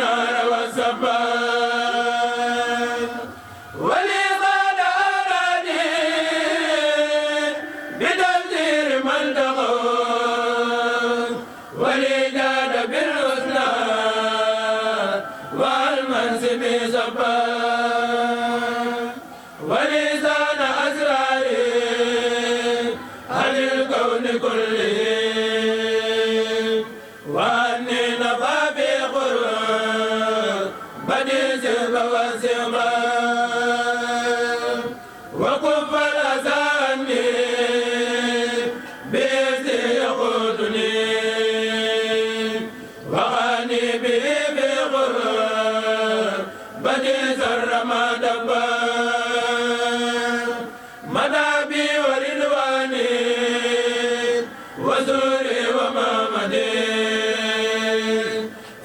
النار والسبان ولي قاد أراني بتقدير من تقول ولي جاد بالحسنى والمنسب سبان ولي زاد أسراري عن الكون كله وأني نفى بقرب بديس وسما وكف الأساني بيتي يقودني وغني به بقرب بديس الرماد مدابي ورلواني وزوري ومامدي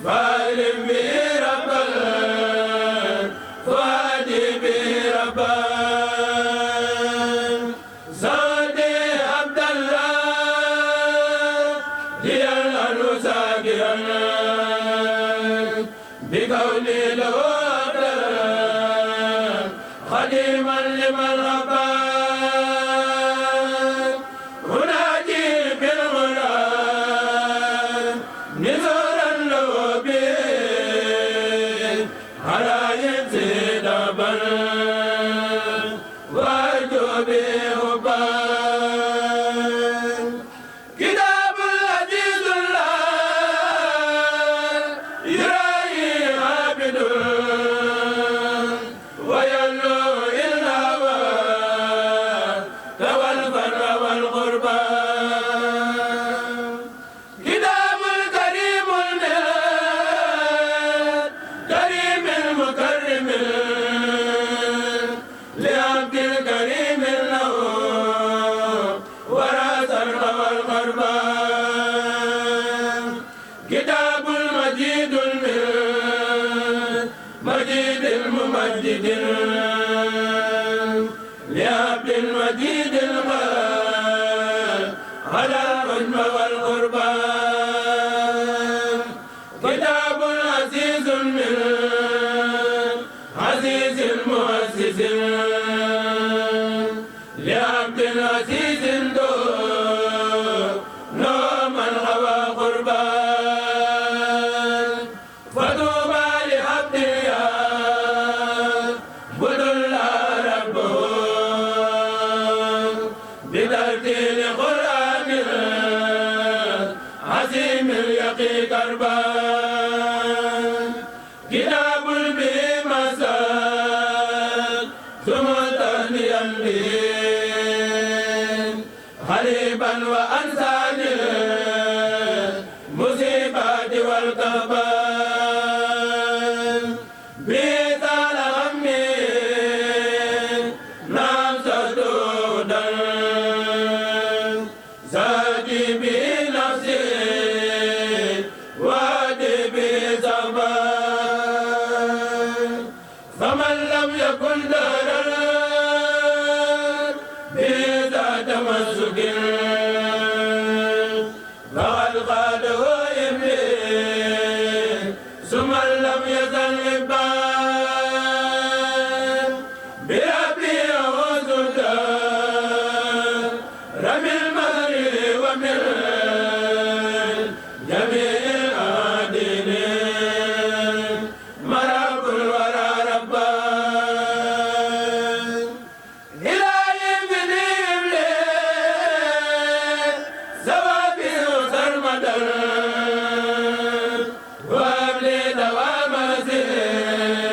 فاعلم به ربا فؤادي به ربا زادي عبد الله هي الأنوساكيا بقولي له خديما لمن ربا هناجي بالغرام نزورا له به على يزيد بل وارجو به حبان كتاب العزيز الله يرائي عابد ويلو إلا تولى الفر والقربان كتاب الكريم المهد كريم المكرم لعبد الكريم له وراث والقربان كتاب المجيد المهد مجيد الممجد لعبد المجيد المال على الحجم والقربان كتاب عزيز من عزيز المؤسس لعبد العزيز نوم الهوى قربان فطوبى لعبد يا بدل ربه بترتيل قرآن عظيم اليقي كربان كتاب به مساك ثم تهنيا به غريبا وأنسان المصيبات والكربان بيتال غمي نام سدودا زادي بنفسي وادي بزمان فمن لم يكن دارا بذا تمسك فقد قاده إبليس ثم لم يزل إبان بربي وزد رمي المهر ومن جميع العادين مراب الورى ربان إلهي بني إبليس زوابي سرمدا وابلي دوام زين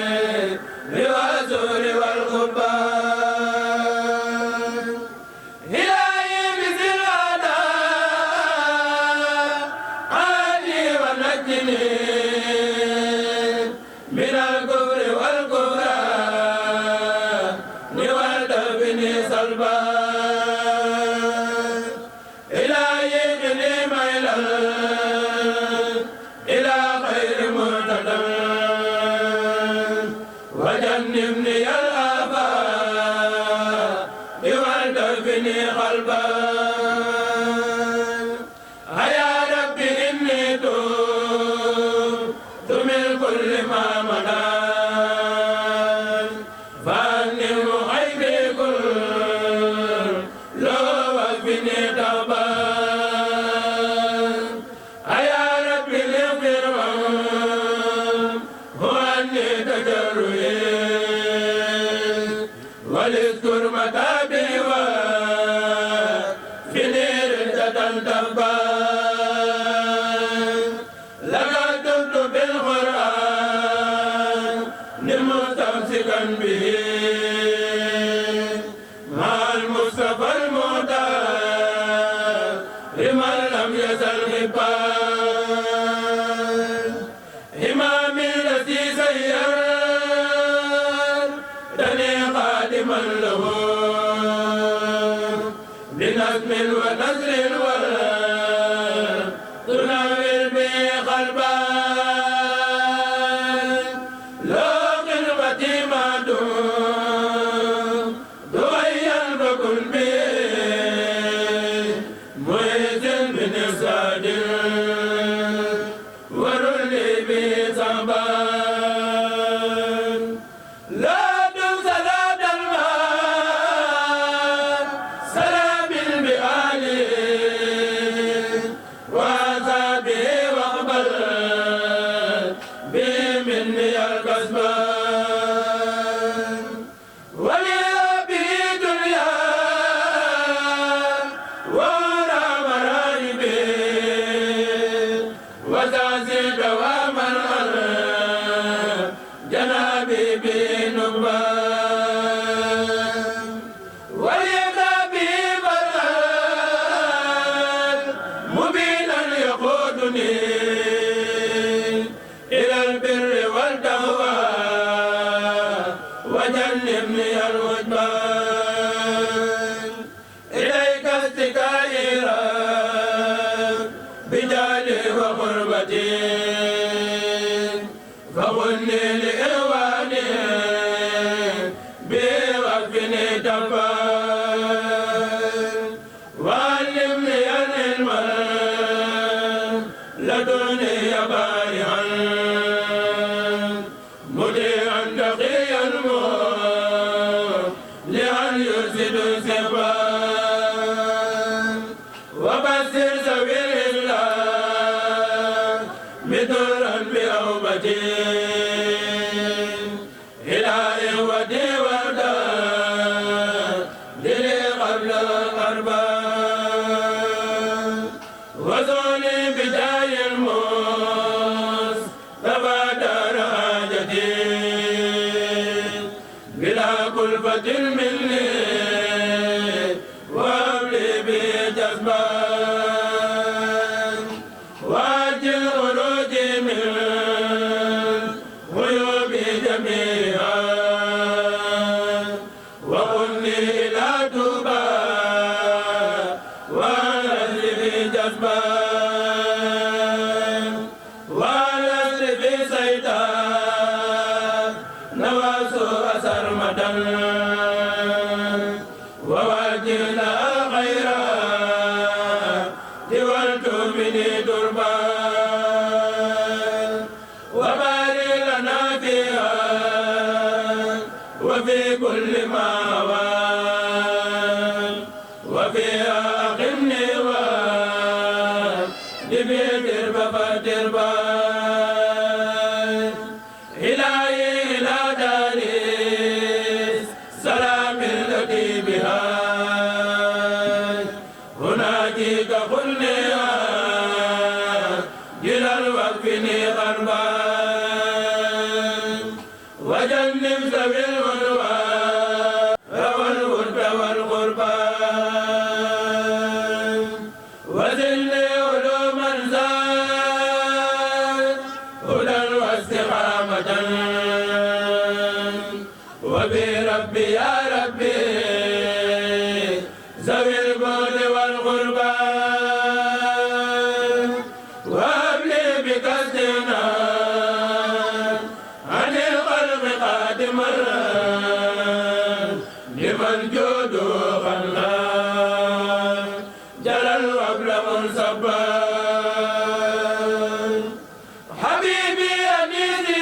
Habibi anini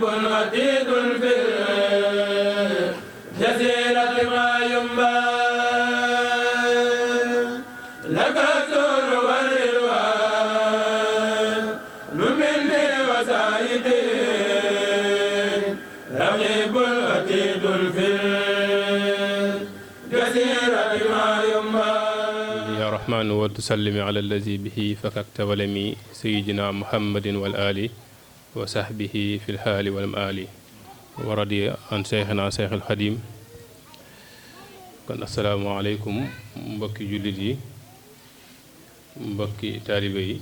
عتيد في الجزيرة ما ينبى لك الزور والرضوان مني وسائدي رقيب عتيد في الجزيرة ما ينبى يا رحمن وتسلم على الذي به فككت ولمي سيدنا محمد والآل وصحبه في الحال والمآل ورضي عن شيخنا شيخ الخديم. kon asalaamaaleykum mbokki jullit yi mbokki taalibe yi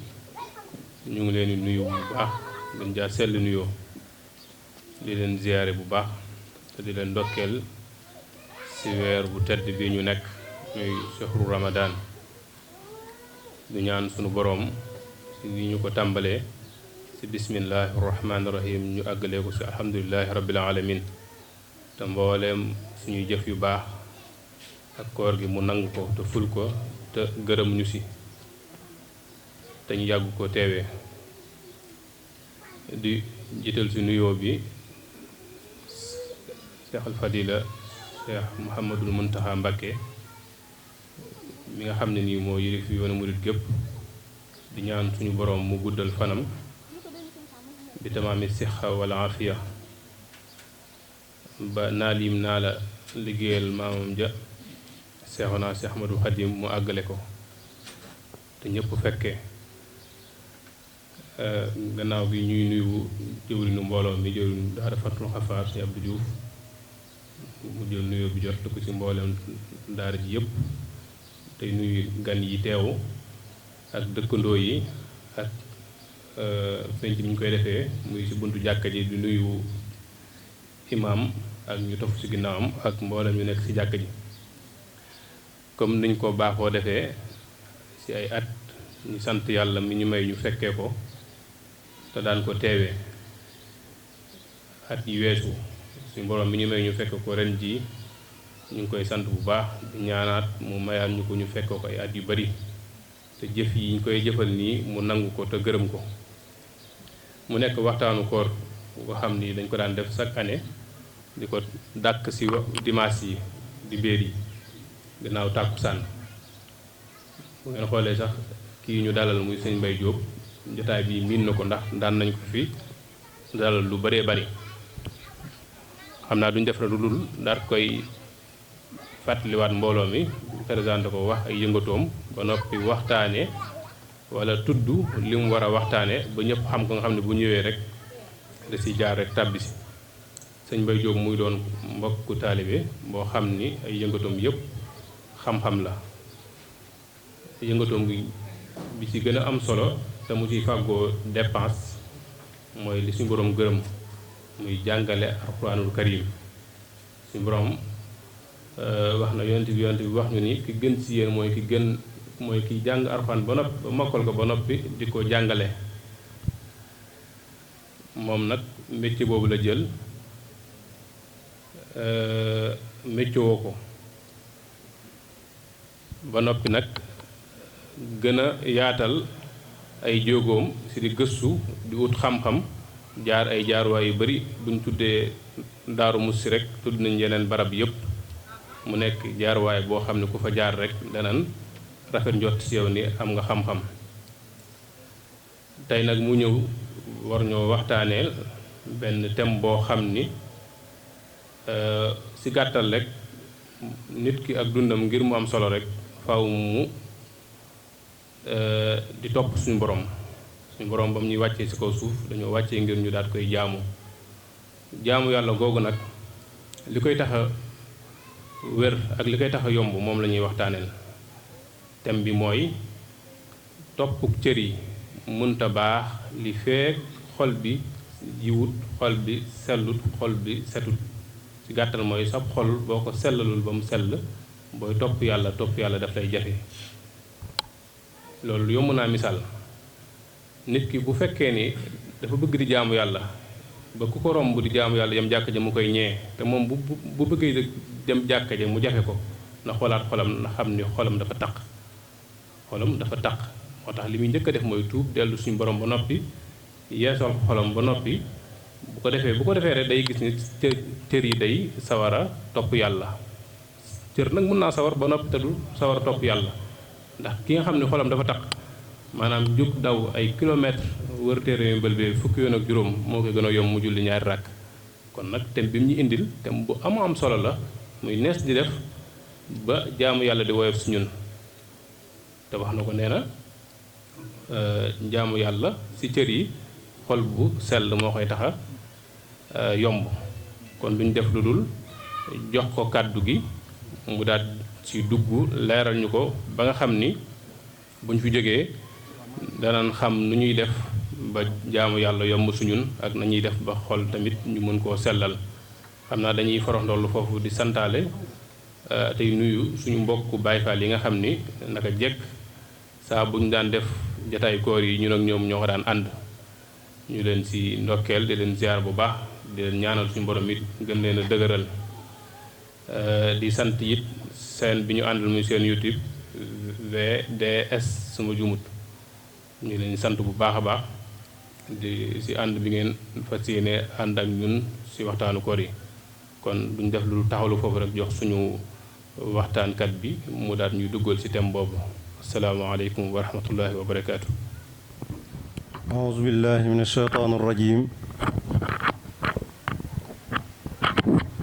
ñu ngi leen di nuyu bu baax gën jaa sell nuyoo di leen ziyaare bu baax te di leen ndokkeel ci weer bu tedd bi ñu nekk muy shahru Ramadan du ñaan sunu boroom ni ñu ko tàmbalee ci bismillahi rahmaani rahim ñu àggalee ko ci alhamdulillahi rabbil alamin te mbooleem suñuy jëf yu baax ak koor gi mu nangu ko te ful ko te gërëm ñu ci te ñu yàgg ko teewee di jiital ci nuyoo bi Cheikh al Fadila Cheikh Mouhamadul Muntaxa Mbakke mi nga xam ne nii moo yilif yoonu murit gépp di ñaan suñu boroom mu guddal fanam bi tamaami sixa wala afiya ba naalim naa la liggéeyal maamam ja Seexuna Seex Ahmadu Xadim mu àggale ko te ñëpp fekkee gannaaw gi ñuy nuyu jëwriñu mbooloo mi jëwriñu daara Fatul Xafaar si Abdou Diouf mu jël nuyoo bi jot ko ci mbooleem daara ji yëpp tey nuyu gan yi teewu ak dëkkandoo yi ak penc mi ñu koy defee muy ci buntu jàkka ji di nuyu imaam ak ñu topp ci ginnaawam ak mboolem ñu nekk ci jàkka ji comme niñ ko baaxoo defee ci ay at ñu sant yàlla mi ñu may ñu fekkee ko te daan ko teewee at yi weesu suñu borom mi ñu may ñu fekk ko ren jii ñu ngi koy sant bu baax di ñaanaat mu mayaat ñu ko ñu fekk ko ay at yu bari te jëf yi ñu koy jëfal nii mu nangu ko te gërëm ko mu nekk waxtaanu koor bu xam ni dañ ko daan def chaque année di ko dàkk ci dimanche yi di béer yi gannaaw tàkkusaan bu ngeen xoolee sax kii ñu dalal muy sëñ Mbay Jóob jotaay bi miin na ko ndax daan nañ ko fi dalal lu bëree bari xam naa duñ def na lu dul daal koy fàttaliwaat mbooloo mi présenté ko wax ay yëngatoom ba noppi waxtaane wala tudd li mu war a waxtaane ba ñëpp xam ko nga xam ne bu ñëwee rek da ci jaar rek tàbbi si sëñ Mbay Jóob muy doon mbokku taalibe boo xam ni ay yëngatoom yëpp xam-xam la yëngatoom gi bi ci gën a am solo te mu ciy fàggoo dépense mooy li suñu boroom gërëm muy jàngale alxuraanul karim suñu boroom wax na yonent bi wax ñu ni ki gën ci yéen mooy ki jàng alxuraan ba noppi ba mokkal ko ba noppi di ko jàngale moom nag métier boobu la jël métier woo ko ba noppi nag gën a yaatal ay jógoom ci di gëstu di ut xam-xam jaar ay jaaruwaay yu bari buñ tuddee Daaru Musti rek tudd nañ yeneen barab yépp mu nekk jaaruwaay boo xam ne ku fa jaar rek danan rafet njort ci yow ni am nga xam-xam tey nag mu ñëw war ñoo waxtaanee benn thème boo xam ni ci gàttal rek nit ki ak dundam ngir mu am solo rek faw mu di topp suñu borom ba mu ñuy wàccee ci kaw suuf dañoo wàccee ngir ñu daal koy jaamu yàlla googu nag li koy tax a wér ak li koy tax a yomb moom la ñuy waxtaaneel thème bi mooy toppuk cër yi mënta baax li feek xol bi yiwut xol bi sellut xol bi setut ci gàttal mooy sab xol boo ko sellalul ba mu sell booy topp yàlla daf lay jafe loolu yomb naa misaal nit ki bu fekkee ni dafa bëgg di jaamu yàlla ba ku ko romb di jaamu yàlla yam jàkka ja mu koy ñee te moom bu bëggee dem jàkka ja mu jafe ko na xoolaat xolam na xam ni xolam dafa taq moo tax li muy njëkk a def mooy tuub dellu suñu borom ba noppi yeesal xolam ba noppi bu ko defee rek day gis ni cër yi day sawara topp yàlla. cër nag mun naa sawar ba noppi te du sawar a topp yàlla ndax ki nga xam ne xolam dafa taq maanaam jóg daw ay kilomètre wër téere yu mbël bi fukki yoon ak juróom moo koy gën a yomb mu julli ñaari ràkk. kon nag thème bi mu ñu indil thème bu am solo la muy nees di def ba jaamu yàlla di woyof si ñun te wax na ko nee na jaamu yàlla si cër yi xol bu sell moo koy taxa yomb. kon duñ def lu dul jox ko kàddu gi mu daal ci dugg leeral ñu ko ba nga xam ni buñ fi jógee danañ xam nu ñuy def ba jaamu yàlla yomb su ñun ak nañuy def ba xol tamit ñu mën koo sellal. xam naa dañuy forox ndollu foofu di santaale tey nuyu suñu mbokku Baay Faal yi nga xam ni naka jekk saa buñ daan def jataay koor yi ñun ak ñoom ñoo ko daan ànd. ñu leen ci ndokkeel di leen ziar bu baax di leen ñaanal suñu borom it gën leen a dëgëral. di sant it seen bi ñu àndal muy seen YouTube VDS suma jumut ñu leen sant bu baax a baax di ci ànd bi ngeen fas yéene ànd ak ñun ci waxtaanu koor yi. kon duñ def lu taxawlu foofu rek jox suñu waxtaankat bi mu daal ñuy duggal ci thème boobu. asalaamaaleykum wa rahmatullahi wa barakaatu. auzu billahi min ashaytaani rajim.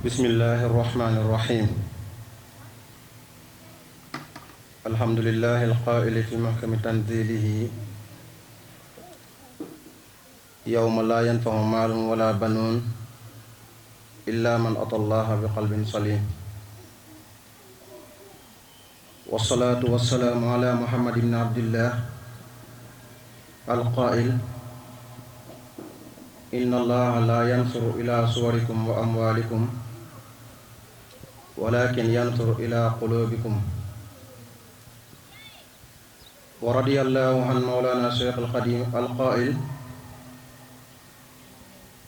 bismillahi arrahmani irrahim. alhamdulillahi alqaili fi mahkami tanzilihi yawma la yanfahu maalun wala banuun illa man ata allaha bi qalbin salim. wasalaatu wasalaamu ala muhammad ibn abdillah alqail inna allaha la yansuru ila suwarikum wa amwalikum walakin yansuru ila qulubikum. wa radiyallahu an mawlana shaykh alqadim alqail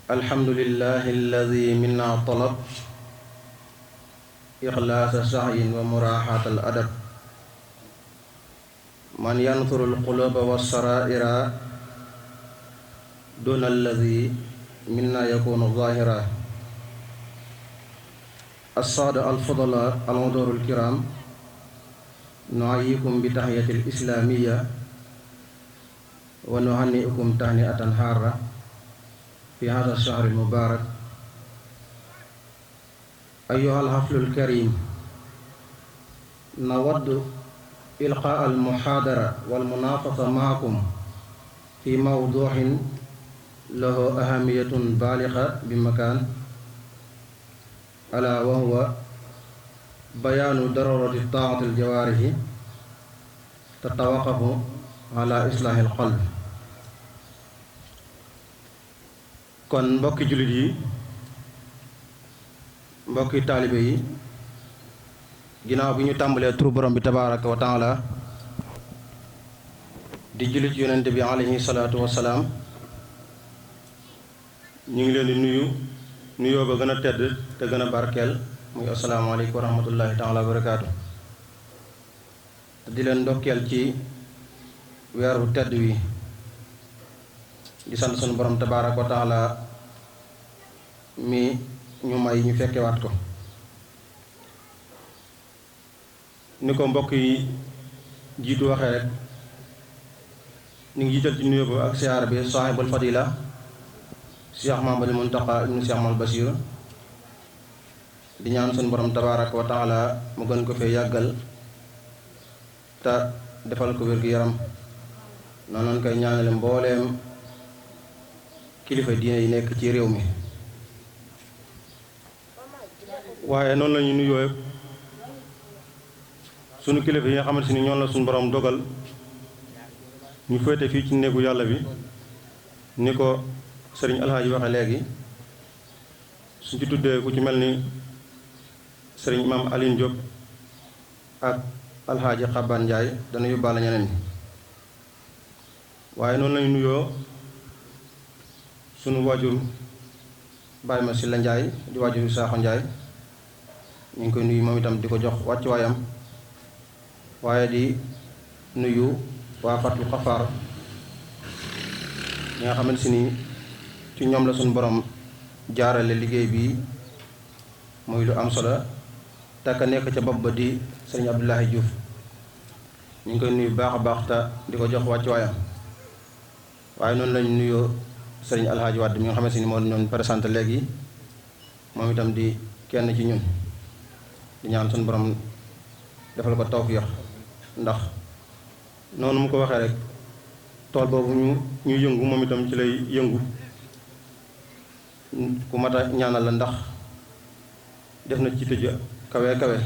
alhamdulillahi alladi minna talab ixlaasa sa'yin wa muraaxaat al adab man yansuru alquluba wassaraa'ira duna alladi minna yakunu zaahira. assaada alfudala alhuduur alkiram nuhayyikum bi taxiyati alislaamiya wa nuhanni'ukum tahni'atan haarra fi hada ash-shahr al-mubarak. ayyuha al-haflu al-karim, nawaddu ilqaa al-muhaadara wal-munaafasa ma'akum fi mawduu'in lahu ahamiyatun baaliga bi makaan, alaa wa huwa bayaanu darurati taa'ati al-jawaarihi tatawaqqafu ala islaahi al-qalb. kon mbokki jullit yi, mbokki taalibe yi, ginnaaw bi ñu tàmbalee turu borom bi tabaaraka wa taala di jullit yonent bi alayhi salaatu wassalaam, ñu ngi leen di nuyoo ba gën a tedd te gën a barkeel muy asalaamaaleykum wa rahmatullahi taala wa barakaatu. di leen ndokkeel ci weeru tedd wi, di sant sunu borom tabaaraka wa taala mi ñu may ñu fekkewaat ko. ni ko mbokk yi jiitu waxee rek, ñu ngi jiital ci nuyoo ba ak siyaar bi saaxibul fadila Cheikh Mahamadul Muntaqa ibnu Cheikh Mal Bachir, di ñaan sunu borom tabaaraka wa taala mu gën ko fee yàggal te defal ko wér-gu-yaram. noonu lañ koy ñaanale mbooleem kilifa diine yi nekk ci réew mi. waaye noonu la ñuy nuyoo sunu kilifa yi nga xamante ni ñoom la suñu borom dogal ñu féete fii ci néegu yàlla bi, ni ko sëriñ alxaaji waxe léegi. suñ ci tuddee ku ci mel ni sëriñ imam Aline Diop ak alxaaji Xaban Njaay dana yóbbaale ñeneen ñi. waaye noonu lañu nuyoo sunu waajur Baye ma Silla Njaay di waajur Saaxo Njaay, ñu ngi koy nuyu moom itam di ko jox wàccuwaayam. waaye di nuyu waa Fatul Xafaar ñi nga xamante ni ci ñoom la suñu borom jaarale liggéey bi muy lu am solo te ka nekk ca bopp ba di sëriñ Abdoulaye Diouf ñu ngi koy nuyu baax a baax te di ko jox wàccuwaayam waaye noonu lañ nuyoo sëriñ Alhaaji Wàdd mi nga xamante ni moo ñoon présenté léegi moom itam di kenn ci ñun di ñaan suñu borom defal ko tawfiix ndax noonu mu ko waxee rek tool boobu ñu yëngu moom itam ci lay yëngu ku mat a ñaanal la ndax def na ci tëj kawe kawe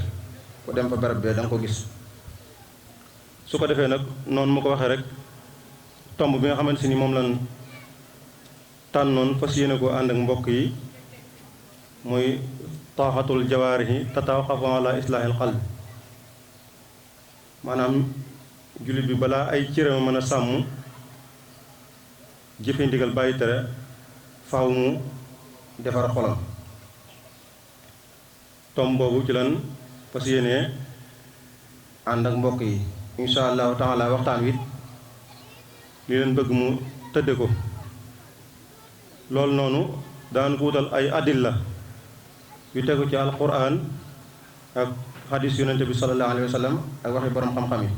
ku dem fa barab bee da nga ko gis su ko defee nag noonu mu ko waxee rek tomb bi nga xamante ni moom lan tànnoon fas yéene ko ànd ak mbokk yi muy taaxatul jawaarihi tatawaqafu ala islaahil qalb maanaam jullit bi balaa ay cëram mën a sàmm jëfe ndigal bàyyi tere faaw mu defar xolam tomb boobu ci lan fas yéene ànd ak mbokk yi insha allahu taala waxtaan wi li leen bëgg mu tëdde ko loolu noonu daan ko wutal ay adilla yu tegu ci alquran ak xadis yonente bi sallallahu alayhi wa sallam ak waxi borom xam-xam yi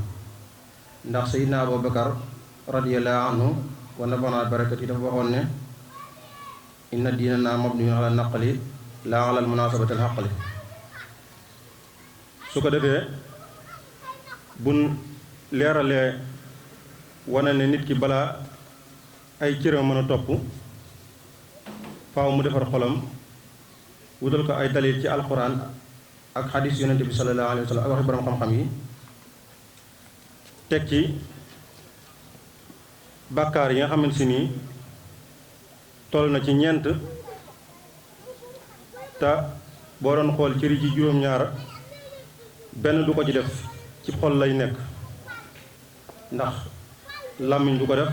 ndax sayidna Abubakar radiyallahu anhu wa nafa'ana barakat yi dafa waxoon ne inna diinana mabniyun ala naqli la ala al munasabati al xaqli su ko defee buñ leeralee wane ne nit ki balaa ay cëram mën a topp faaw mu defar xolam wutal ko ay dalil ci alquran ak xadis yonente bi sallallahu alayhi wa sallam ak waxi borom xam-xam yi teg ci bàkkaar yi nga xamante ni toll na ci ñeent te boo doon xool cëri ci juróom-ñaar benn du ko ci def ci xol lay nekk ndax làmmiñ du ko def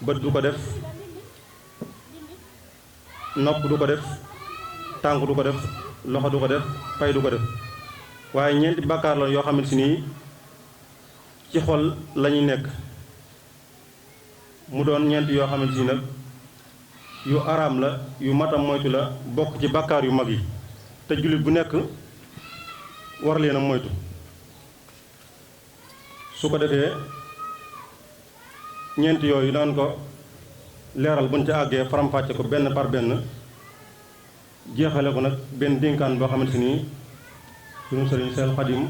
bët du ko def nopp du ko def tànk du ko def loxo du ko def pay du ko def waaye ñeenti bàkkaar la yoo xamante ni ci xol lañuy nekk mu doon ñeent yoo xamante ni nag yu araam la yu matam moytu la bokk ci bàkkaar yu mag yi te jullit bu nekk war leen a moytu su ko defee ñeent yooyu daan ko leeral buñ ca àggee faram-fàcce ko benn par benn jeexale ko nag benn dénkaan boo xamante ni sunu sëriñ Seex Xadim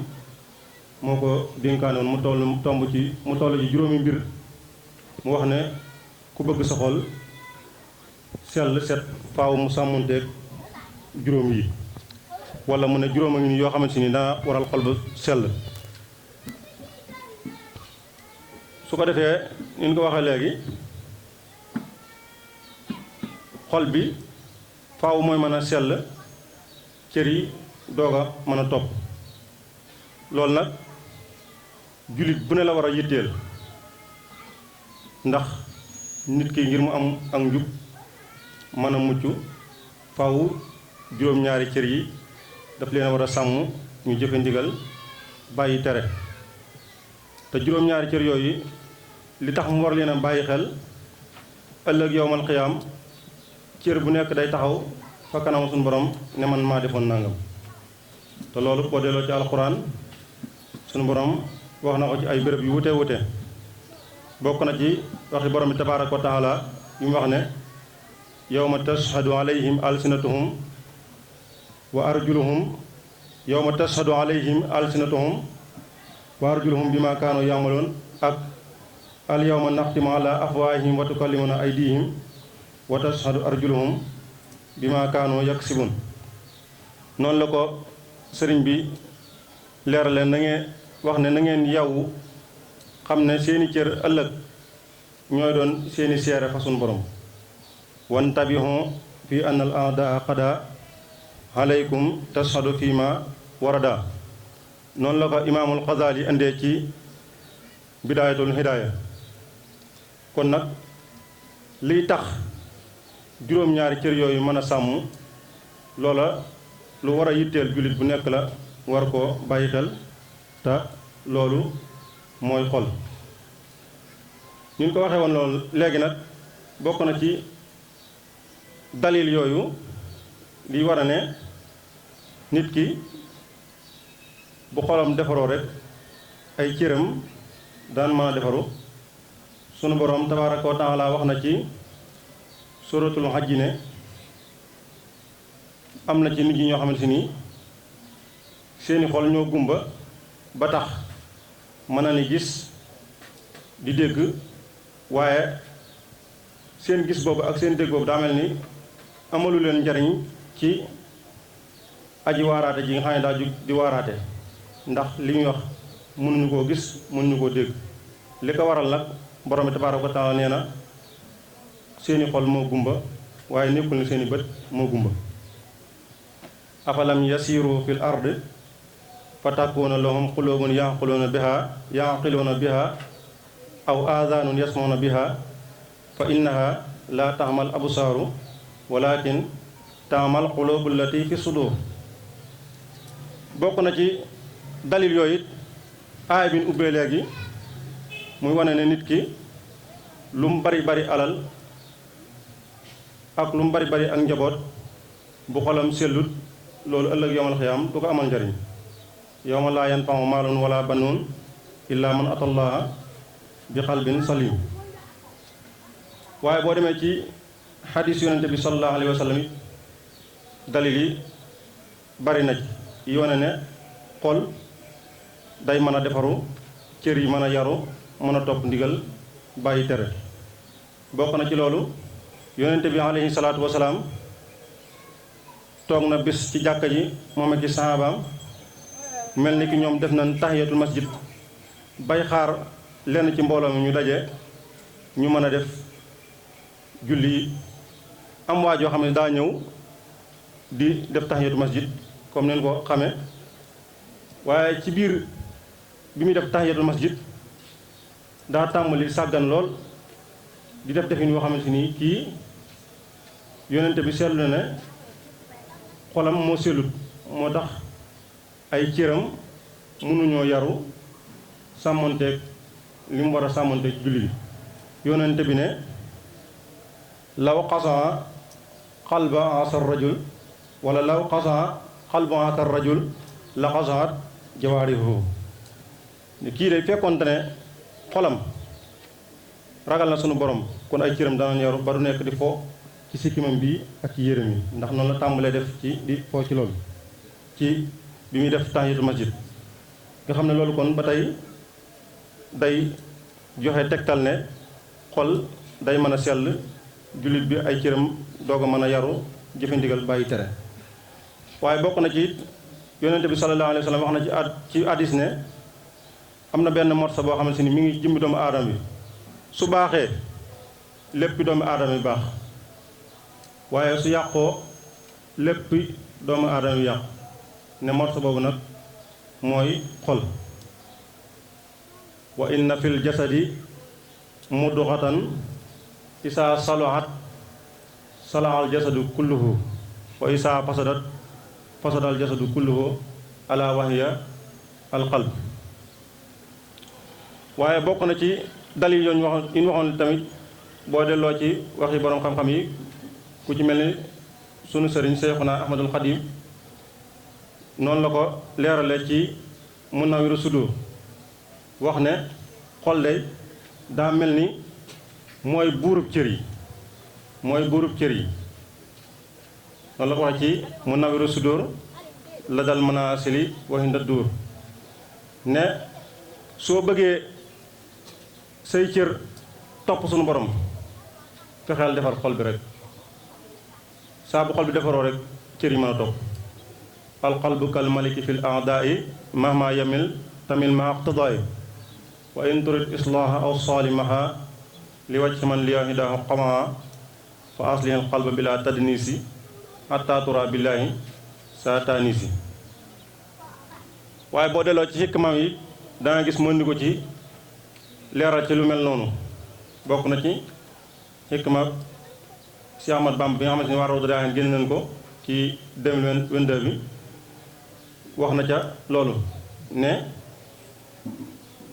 moo ko dénkaanoon mu toll ci juróomi mbir mu wax ne ku bëgg sa xol sell set faaw mu sàmmonteeg juróom yi wala mu ne juróom a ngi yoo xamante ni dana waral xol ba sell su ko defee ni ñu ko waxee léegi xol bi faaw mooy mën a sell cër yi doog a mën a topp loolu nag jullit bu ne la war a yitteel ndax nit ki ngir mu am ak njub mën a mucc faaw juróom-ñaari cër yi daf leen a war a sàmm ñu jëfe ndigal bàyyi tere te juróom-ñaari cër yooyu li tax mu war leen a bàyyi xel ëllëg yowmal xiyaam cër bu nekk day taxaw fa kanam suñu borom ne man maa defoon nangam te loolu boo delloo ci alxuraan suñu borom wax na ko ci ay béréb yu wute wute bokk na ci waxi borom bi tabaaraka wa taala yu mu wax ne yawma tashhadu alayhim alsinatuhum wa arjuluhum yawma tashhadu alayhim alsinatuhum wa arjuluhum bima kaanu ya'maloon ak al yawma naxtimu ala afwaahihim wa tukallimuna aydihim wa tashhadu arjuluhum bima kaanu yaksibun noonu la ko sëriñ bi leerale na ngeen wax ne na ngeen yow xam ne seeni cër ëllëg ñooy doon seeni seere fa sunu borom wan tabihon fi anna al a'daa qada alaykum tashhadu fi ma warada noonu la ko imaamul Xasaali indee ci bidaayatul hidaaya kon nag liy tax juróom-ñaari cër yooyu mën a sàmm loola lu war a yitteel jullit bu nekk la war koo bàyyi xel te loolu mooy xol ni ñu ko waxee woon loolu léegi nag bokk na ci dalil yooyu li war a ne nit ki bu xolam defaroo rek ay cëram daan mën a defaru. sunu borom tabaaraka wa taala wax na ci suratul hajj ne am na ci nit ñi ñoo xamante ni seeni xol ñoo gumba ba tax mën na ni gis di dégg waaye seen gis boobu ak seen dégg boobu daa mel ni amalu leen njariñ ci aji waaraate ji nga xam ne daa jug di waaraate ndax li ñuy wax mënuñu koo gis mënuñu koo dégg li ko waral nag borom bi tabaaraka wa taala nee na seeni xol moo gumba waaye nekkul ne seeni bët moo gumba afalam yasiru fil ard fa takuuna lahum qulubun yaqiluuna biha aw aadaanun yasmauna biha fa innaha la taxmal absaaru walakin taxmal qulubu allati fi sudur. bokk na ci dalil yooyu it aay bi ñu ubbee léegi muy wane ne nit ki lu mu bari bari alal ak lu mu bari bari ak njaboot bu xolam sellut loolu ëllëg yowmal xiyaam du ko amal njariñ yowma laa yanfa'u maalun wala banuun illa man atallaha bi qalbin salim. waaye boo demee ci xadiis yonente bi sallallahu alayhi wa sallam it dalil yi bari na ci yoone ne xol day mën a defaru cër yi mën a yaru mën a topp ndigal bàyyi tere. bokk na ci loolu yonente bi alayhi salaatu wasalaam toog na bis ci jàkka ji moom ak ci sahabaam mel ni ki ñoom def nañ tahiyatul masjid bay xaar lenn ci mbooloo mi ñu daje ñu mën a def julli. am waa joo xam ne daa ñëw di def tahiyatul masjid comme neen ko xamee waaye ci biir bi muy def tahiyatul masjid daa tàmbali sàggan lool di def defin yoo xamante ni kii yonente bi seetlu na ne xolam moo sellut moo tax ay cëram mënuñoo yaru sàmmonteeg li mu war a sàmmonteeg julli bi. yonente bi ne law qasaa qalba asar rajul wala law qasaa qalba asar rajul la qasaat jawaarihu. kii de fekkoonte ne xolam ragal na sunu borom kon ay cëram dana yaru ba du nekk di fo ci sikkimam bi ak ci yërëm yi ndax noonu la tàmbalee def ci di fo ci loolu ci bi muy def tahiyatul masjid nga xam ne loolu kon ba tey day joxe tegtal ne xol day mën a sell jullit bi ay cëram doog a mën a yaru jëfe ndigal bàyyi tere. waaye bokk na ci yonente bi sallallahu alayhi wa sallam wax na ci hadis ne am na benn morsa boo xamante ni mi ngi jëmbi doomu aadama bi su baaxee léppi doomu aadama bi baax waaye su yàqoo léppi doomu aadama bi yàqu ne morsa boobu nag mooy xol. wa inna fil jasadi mudghatan isaa saluhat salahal jasadu kulluhu wa isaa fasadat fasadal jasadu kulluhu ala wahiya al qalb. waaye bokk na ci dalil yooyu ñu waxoon tamit boo delloo ci waxi borom xam-xam yi ku ci mel ni sunu sëriñ Seexuna Ahmadul Xadim noonu la ko leerale ci Munawwiru Sudur wax ne xol de daa mel ni mooy buurub cër yi mooy buurub cër yi noonu la ko wax ci Munawwiru Sudur la dal manaasili wa hinda duur ne soo bëggee say cër topp sunu borom fexeel defar xol bi rek saa bu xol bi defaroo rek cër yi mën a topp. alqalbu kal maliki fil a'daa'i mahma yamil tamil ma iqtidaay wa in turid islaaha aw saalimaha li wajhi man liyahidahu qamaa fa aslihi alqalba bila tadnisi hatta tura billahi sa tanisi. waaye boo delloo ci xikmaam yi danga gis mën ni ko ci leeral ci lu mel noonu. bokk na ci xikma Cheikh Ahmad Bamba bi nga xamante ni waa Rawdu Rayaahiin génn nañ ko ci 2022 bi wax na ca loolu ne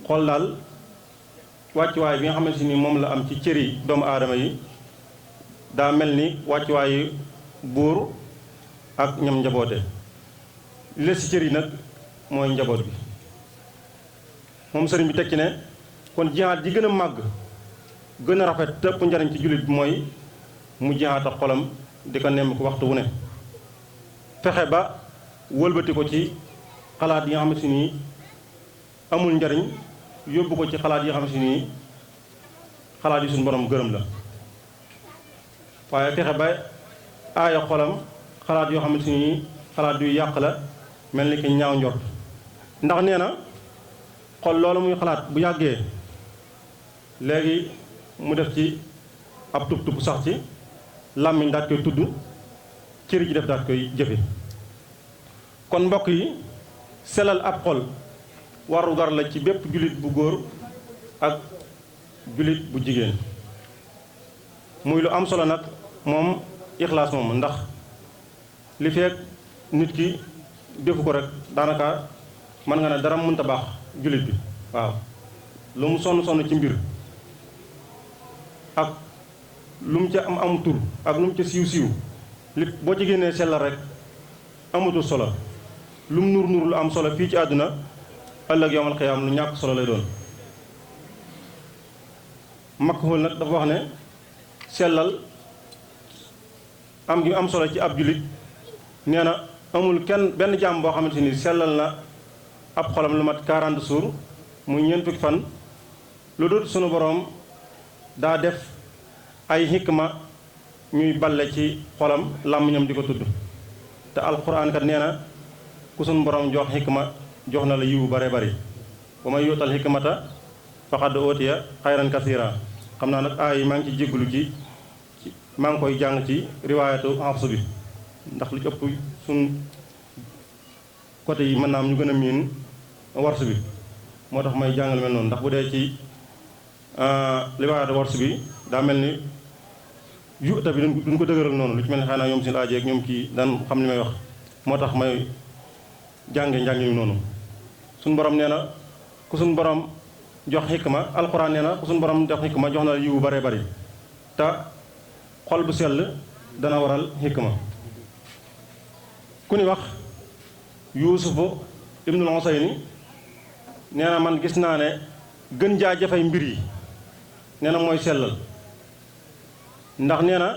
xol daal wàccuwaay bi nga xamante ni moom la am ci cëri doomu aadama yi daa mel ni wàccuwaayu buur ak ñam njaboote li des ci cër yi nag mooy njaboot bi. moom sëriñ bi tekki ne kon jihaat ji gën a màgg gën a rafet te ëpp njariñ ci jullit bi mooy mu jihaat ak xolam di ko nemm ko waxtu wu ne fexe ba wëlbati ko ci xalaat yi nga xam ne nii amul njariñ yóbbu ko ci xalaat yi nga xam ne nii xalaat yi suñu borom gërëm la waaye fexe ba aaya xolam xalaat yoo xam ne nii xalaat yu yàq la mel ni ki ñaaw njort ndax nee na xol loolu muy xalaat bu yàggee léegi mu def ci ab tub sax ci làmmiñ daat koy tudd cëri ji def daat koy jëfe kon mbokk yi selal ab xol waru gar la ci bépp jullit bu góor ak jullit bu jigéen muy lu am solo nag moom ixlaas moom ndax li fekk nit ki defu ko rek daanaka mën nga ne dara mënta baax jullit bi waaw lu mu sonn ci mbir ak lu mu ca am tur ak lu mu ca siiw li boo ci génnee sellal rek amatul solo lu mu nur lu am solo fii ci àdduna ëllëg yawmal xiyaam lu ñàkk solo lay doon. Makhoul nag dafa wax ne sellal am gi am solo ci ab jullit nee na amul kenn benn jaam boo xamante ni sellal na ab xolam lu mat 40 jours muy ñeent fukki fan lu dul sunu boroom daa def ay xikma ñuy balle ci xolam làmmiñam di ko tudd te alxuraan kat nee na ku sunu boroom jox xikma jox na la yiwu bare bari ba may yóotal xikmata faqad ootiya xayran kasiira xam naa nag aay maa ngi ci jéggulu ci maa ngi koy jàng ci riwaayatu Hafs bi ndax lu ci ëpp suñ côté yi mën naa am ñu gën a miin wars bi moo tax may jàngal mel noonu ndax bu dee ci riwaayatu wars bi daa mel ni yuta bi duñ ko dëgëral noonu lu ci mel ni xanaa ñoom seen aajeeg ñoom kii daan xam li may wax moo tax may jànge njàngi noonu suñ borom nee na ku suñ borom jox xikma alxuraan nee na ku suñ borom jox xikma jox na la yiwu bare bari te xol bu sell dana waral xikma ku ni wax yuusufu ibnul Usayni nee na man gis naa ne gën jaa jafay mbir yi nee na mooy sellal ndax nee na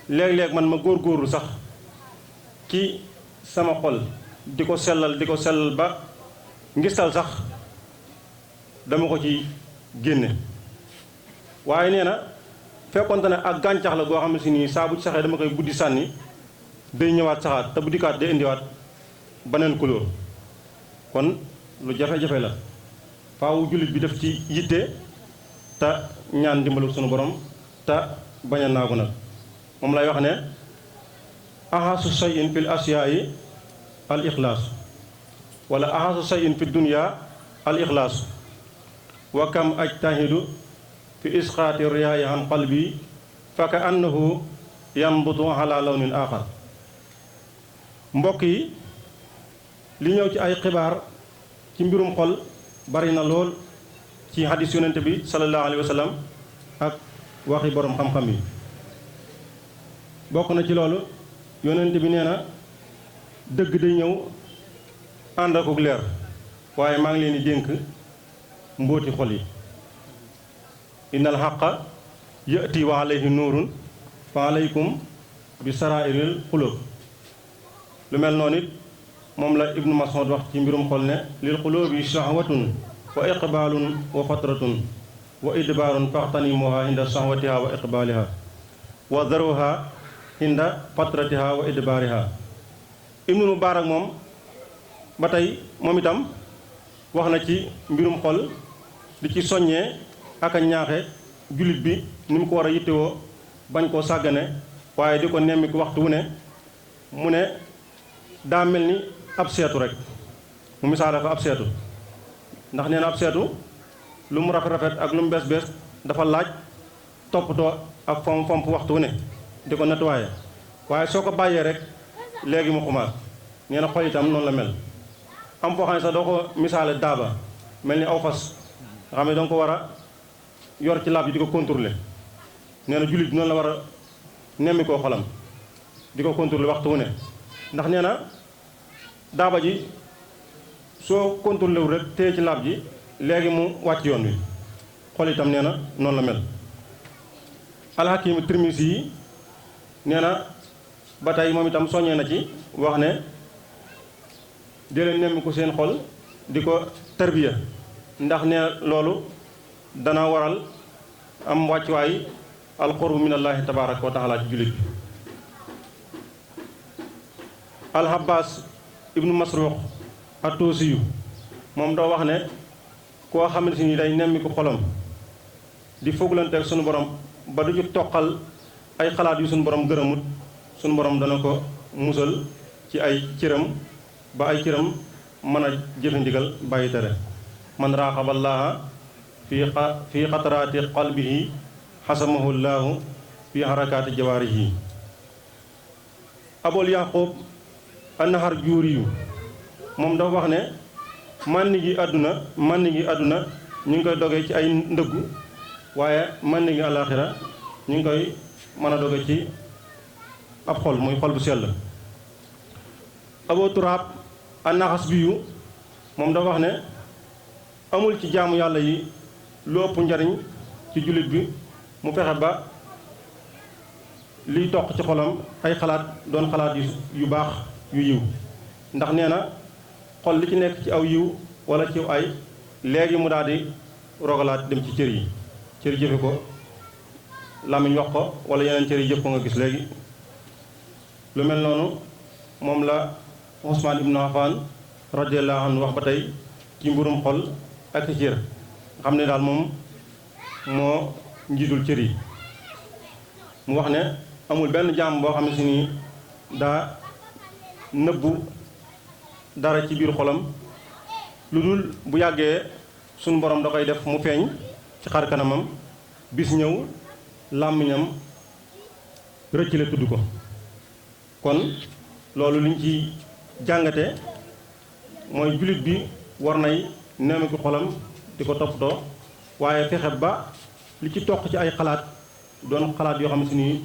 léeg-léeg man ma góor-góorlu sax ci sama xol di ko sellal ba ngistal sax dama ko ci génne waaye nee na fekkonte ne ak gàncax la goo xam ne si nii saa bu ci saxee dama koy buddi sànni day ñëwaat saxaat te bu dikkaat day indiwaat beneen couleur kon lu jafe-jafe la faawu jullit bi def ci yitte te ñaan dimbalu sunu borom te bañ a naagu nag moom lay wax ne ahasu shay'in fil asiyaayi al ixlaas wala ahasu shay'in fi dunya al ixlaas wa kam ajtahidu fi isqaati riyaayi an qalbi fa ka annahu yanbutu ala lawnin axar mbokk yi li ñëw ci ay xibaar ci mbirum xol bari na lool ci hadis yonente bi sallallahu alayhi wa sallam ak waxi borom xam-xam yi bokk na ci loolu yonente bi nee na dëgg day ñëw ànd ak leer waaye maa ngi leen di dénk mbóoti xol yi innal xaqa yati wa alayhi nuurun fa alaykum bi sarairil xulóob lu mel noonu it moom la ibnu Mas'ud wax ci mbirum xol ne lil xulóobi shahwatun wa iqbaalun wa fatratun wa idbaarun faxtanimuha inda shahwatiha wa iqbaaliha wa daruha inda fatratiha wa idbaariha ibnu Mubaarak moom ba tey moom itam wax na ci mbirum xol di ci soññee ak a ñaaxe jullit bi ni mu ko war a yittewoo bañ koo sàggane waaye di ko nemmi ko waxtu wu ne mu ne daa mel ni ab seetu rek mu misaale ko ab seetu ndax nee na ab seetu lu mu rafet-rafet ak lu mu bees-bees dafa laaj toppatoo ak fomp waxtu wu ne di ko nettoyé waaye soo ko bàyyee rek léegi mu xumaat nee na xol itam noonu la mel am foo xam ne sax doo ko misaale daaba mel ni aw fas nga xam ne danga ko war a yor ci laab yi di ko contrôler nee na jullit noonu la war a nemmi koo xolam di ko contrôler waxtu wu ne ndax nee na daaba ji soo contrôlé wu rek téye ci laab ji léegi mu wàcc yoon wi xol itam nee na noonu la mel. alxakimu Tirmisi yi nee na ba tey moom itam soññee na ci wax ne di leen nemmi ko seen xol di ko tarbiya ndax ne loolu dana waral am wàccuwaay alqurbu minallaahi tabaaraka wa taala ci jullit bi. alxabaas ibnu masruux at-tuusiyu moom doo wax ne koo xamante ni day nemmi ko xolam di fooglanteeg sunu borom ba du ci toqal ay xalaat yu sunu borom gërëmut sunu borom dana ko musal ci ay cëram ba ay cëram mën a jëfe ndigal bàyyi tere. man raaxaballaaha fii xataraati qalbihi xasamahu llaahu fii xarakaati jawaarihi. abul yaqub annahar juuriyu moom dafa wax ne mànni gi àdduna ñu ngi koy doge ci ay ndëggu waaye mànni gi àllaaxira ñu ngi koy mën a doge ci ab xol muy xol bu sell. abu turaab annaxas biyu moom dafa wax ne amul ci jaamu yàlla yi lu ëpp njariñ ci jullit bi mu fexe ba liy toq ci xolam ay xalaat doon xalaat yu baax yu yiw ndax nee na xol li ci nekk ci aw yiw wala ci ay léegi mu daal di rogalaat dem ci cër yi cër jëfe ko làmmiñ wax ko wala yeneen cër yi jëf ko nga gis léegi. lu mel noonu moom la Usmaan ibnu Affaan radiyallaahu anhu wax ba tey ci mbirum xol ak ci cër xam ne daal moom moo njiitul cër yi. mu wax ne amul benn jaam boo xam ne si nii daa nëbbu dara ci biir xolam lu dul bu yàggee sunu borom da koy def mu feeñ ci xar kanamam bis ñëw làmmiñam rëccale tudd ko. kon loolu liñ ci jàngate mooy jullit bi war nay neeme ko xolam di ko toppatoo waaye fexe ba li ci toq ci ay xalaat doon xalaat yoo xam ne si nii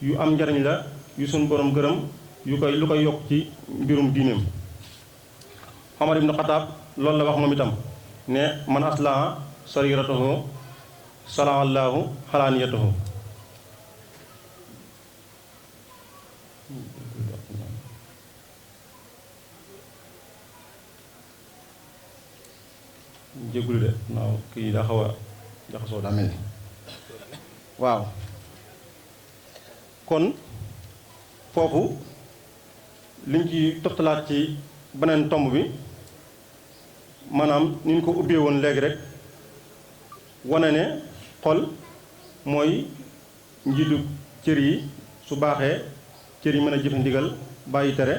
yu am njariñ la yu sunu borom gërëm lu koy yokk ci mbirum diineem. Omar ibnu Xataab loolu la wax moom itam ne man aslaha sariratahu salahallaahu xalaaniyatahu. jéggulu de naaw kii daa xaw a jaxasoo daa mel ni waaw. kon foofu liñ ci toftalaat ci beneen tomb bi maanaam ni ñu ko ubbee woon léegi rek wane ne xol mooy njiitu cër yi su baaxee cër yi mën a jëfe ndigal bàyyi tere.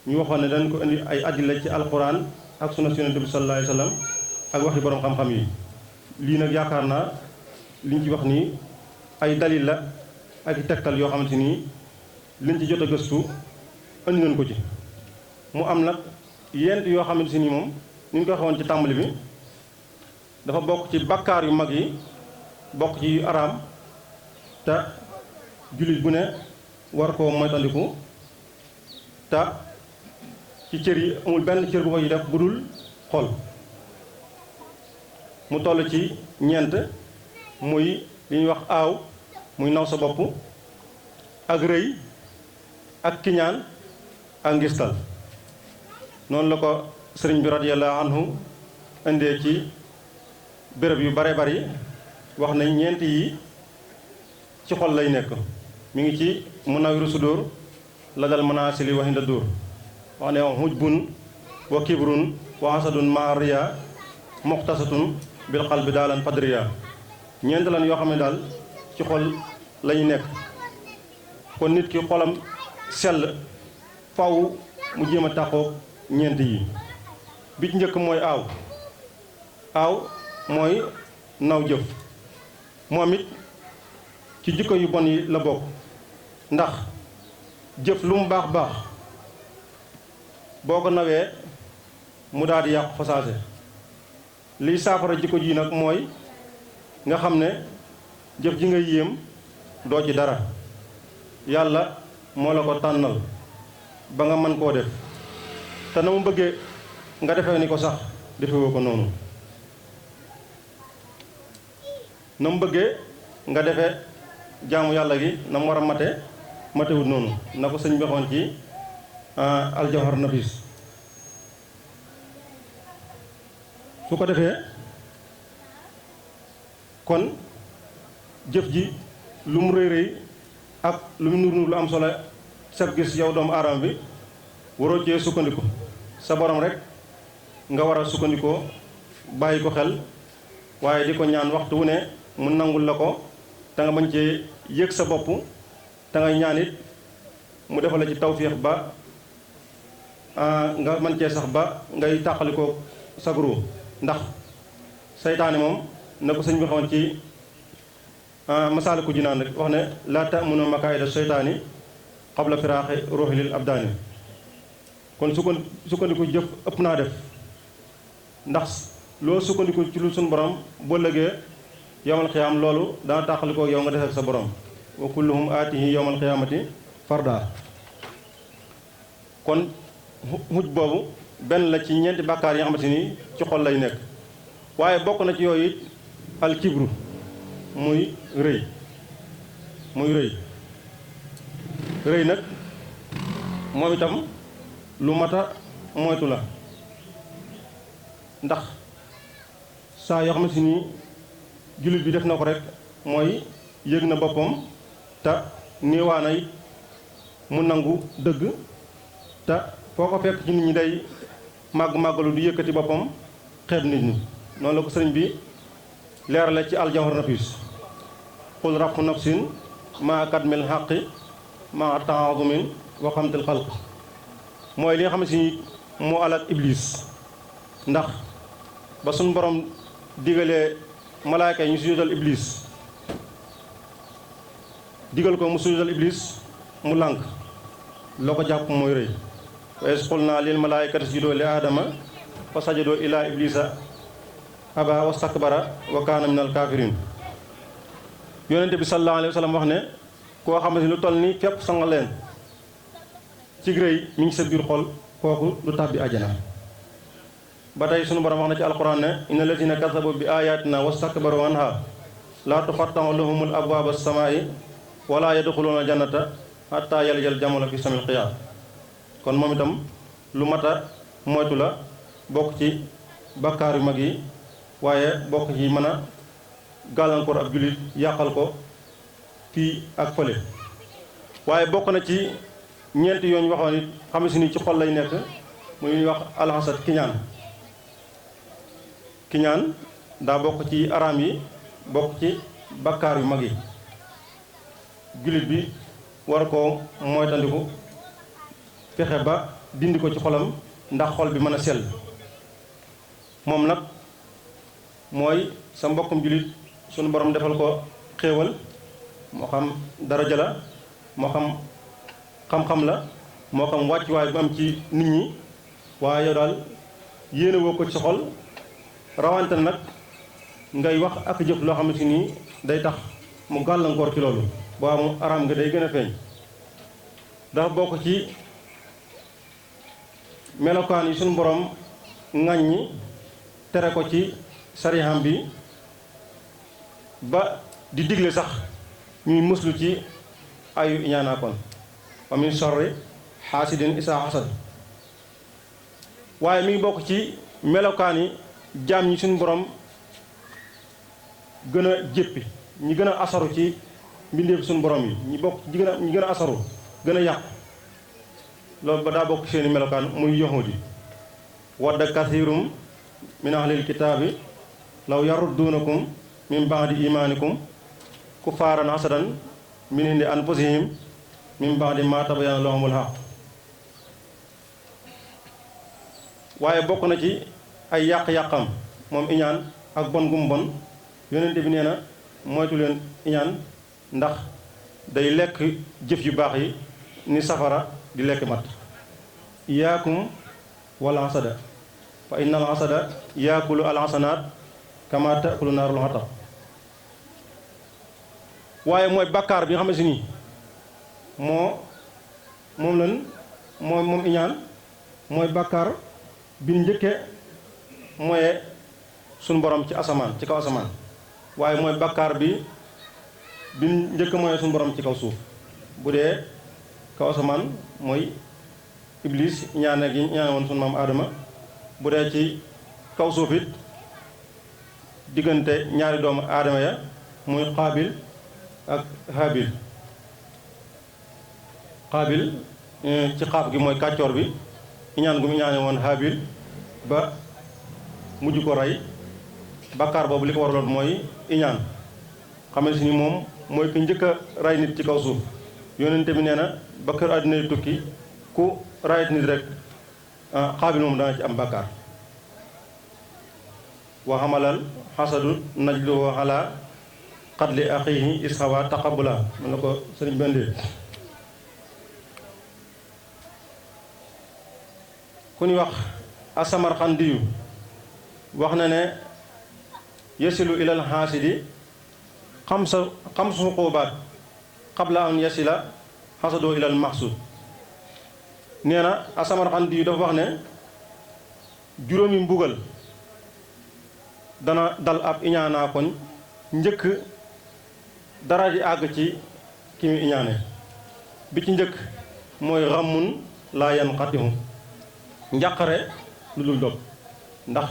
ñu waxoon ne dañ ko indi ay adilla ci alquran ak sunna Yonent bi sallallaahu alayhi wa sallam ak waxi boroom xam-xam yi. lii nag yaakaar naa liñ ci wax nii ay dalil la ak tegtal yoo xamante nii liñ ci jot a gëstu indi nañ ko ci. mu am nag yent yoo xamante ni moom ni ñu ko waxoon ci tàmbali bi dafa bokk ci bakkaar yu mag yi bokk ci yu araam te jullit bu ne war koo moytandiku te ci cër yi amul benn cër bu koy def bu dul xol. mu toll ci ñeent muy li ñuy wax aaw muy naw sa bopp ak rëy ak kiñaan ak ngistal. noonu la ko sëriñ bi radiyallaahu anhu indee ci béréb yu bare bari wax nañ ñeent yi ci xol lay nekk. mi ngi ci Munawwiru Sudur la dal manaasili wa hinda dur wax ne hujbun wa kibrun wa hasadun ma riya muxtasatun bil qalbi daalan fadriya. ñeent lan yoo xam ne daal ci xol lañu nekk. kon nit ki xolam sell faw mu jéem a tàqoo ñeent yi. bi ci njëkk mooy aaw mooy naw jëf. moom it ci jikko yu bon yi la bokk ndax jëf lu mu baax baax boo ko nawee mu daal di yàqu fasaase. liy saafara jikko ji nag mooy nga xam ne jëf ji nga yéem doo ci dara yàlla moo la ko tànnal ba nga mën koo def te na mu bëggee nga defee ni ko sax defewoo ko noonu na mu bëggee nga defee jaamu yàlla gi na mu war a matewut noonu na ko sëñ bi waxoon ci aljawhar nafis su ko defee kon jëf ji lu mu rëy rëy ak lu mu nur lu am solo sab gis yow doomu aadama bi waroo cee sukkandiku sa borom rek nga war a sukkandikoo bàyyi ko xel waaye di ko ñaan waxtu wu ne mu nangul la ko te nga bañ cee yëg sa bopp te nga ñaan it mu defal la ci tawfiix ba nga mën cee sax ba ngay tàqalikoo sagru ndax saytaane moom na ko sëñ bi xamoon ci Masaalikul Jinaan rek wax ne laa ta'munu makaayida seytaani qabla firaaxi ruuhi lil abdaani kon sukkandiku jëf ëpp naa def ndax loo sukkandiku ci lu suñu borom boo lëgee yowmal xiyaam loolu dana tàqalikoo yow nga def ak sa borom wa kulluhum aatihi yowmal xiyaamati farda kon xuj boobu benn la ci ñeenti bàkkaar yi nga xamante ni ci xol lay nekk waaye bokk na ci yooyu it al kibru muy rëy rëy nag moom itam lu mata moytu la ndax saa yoo xamante ni jullit bi def na ko rek mooy yëg na boppam te néewaana it mu nangu dëgg te foo ko fekk ci nit ñi day màggalu du yëkkati boppam xeeb nit ñi noonu la ko sëriñ bi leerale ci aljawhar nafis xul raqu nafsin maa kadmil xaqi maa taazumin wa xamtil xalq mooy li nga xam ne si moo alal iblis ndax ba suñ borom digalee malaayka yi ñu sujjóotal iblis digal ko mu sujjóotal iblis mu lànk loo ko jàpp mooy rëy wa iz qulnaa lil malaayikati isjuduu li aadama fa sajadoo ilaa iblisa aba wastakbara wa kaana minal kaafiriin yonente bi sallallahu alayhi wa sallam wax ne koo xamante ni lu toll ni fépp sanga leen ci rëy mi ngi sa biir xol kooku du tàbbi àjjana ba tey sunu borom wax na ci alquran ne inna lazina kasabu bi ayatina wastakbaru anha laa tufattahu lahumul abwaaba samaa'i wala yadxuluuna jannata hatta yalijal jamala fi samil xiyaam kon moom itam lu mata moytu la bokk ci bakkaar yu mag yi waaye bokk ci mën a gàllankoor ab jullit yàqal ko fii ak fële waaye bokk na ci ñeenti yoon ñu waxoon it xam si ni ci xol lay nekk muy ñuy wax alxasad kiñaan daa bokk ci araam yi bokk ci bakkaar yu mag yi jullit bi war koo moytandiku fexe ba dindi ko ci xolam ndax xol bi mën a sell moom nag mooy sa mbokkum jullit sunu borom defal ko xéewal moo xam daraja la moo xam xam-xam la moo xam wàccuwaay bu am ci nit ñi waaye yow daal yéene woo ko ci sa xol rawante nag ngay wax ak jëf loo xamante ni day tax mu gàllankoor ci loolu boo mu araam nga day gën a feeñ dafa bokk ci melokaan yi suñu borom ŋàññi tere ko ci sariham bi ba di digle sax ñuy muslu ci ayu iñaanaakoon wa min sharri xaasidin isaa xasad waaye mi ngi bokk ci melokaan yi jaam ñi suñu borom gën a jéppi ñi gën a asaru ci mbindeef suñu borom yi ñi bokk ñi gën a asaru gën a yàqu loolu ba daa bokk seeni melokaan muy yahudi wadda kathirum min ahlil kitaabi law yarudduunakum min ba'di imaanikum kuffaaran hasadan min indi anfusihim min ba'di ma tabayyana lahumul haqq waaye bokk na ci ay yàq-yàqam moom iñaan ak bon gum bon yonente bi nee na moytu leen iñaan ndax day lekk jëf yu baax yi ni safara di lekk mat iyaakum wal hasada fa innal hasada yaakulu al hasanaat kama taakulu naarul hatab waaye mooy bakkaar bi nga xamante ni moom lañ moom iñaan mooy bàkkaar bi njëkke mooy suñu borom ci asamaan ci kaw asamaan waaye mooy bàkkaar bi njëkk mooy suñu borom ci kaw suuf bu dee kaw asamaan mooy iblis ñaane gi ñaane woon suñu maam aadama bu dee ci kaw suuf it diggante ñaari doomu aadama ya muy xaabil ak haabil xaabil ci xaaf gi mooy kàccoor bi iñaan gu mu iñaane woon haabil ba mujj ko rey bàkkaar boobu li ko waraloon mooy iñaan xamante ni moom mooy ki njëkk a rey nit ci kaw suuf yónnente bi nee na ba kër àddina yu tukki ku rayit nit rek xaabil moom dana ci am bàkkaar wa xamalal xasadu najluhu ala qatli axihi isxawa taqabula mën na ko sëriñ bendee ku ñu wax asamarxandiyu wax na ne yasilu ilal xaasidi xamsu xuqubaat qabla an yasila xasadoo ilal maxsud nee na asamarxandiyu dafa wax ne juróomi mbugal dana dal ab iñaanaa koñ njëkk dara di àgg ci ki mu iñaane bi ci njëkk mooy xamun laa yan xatihu njàqare lu dul dog ndax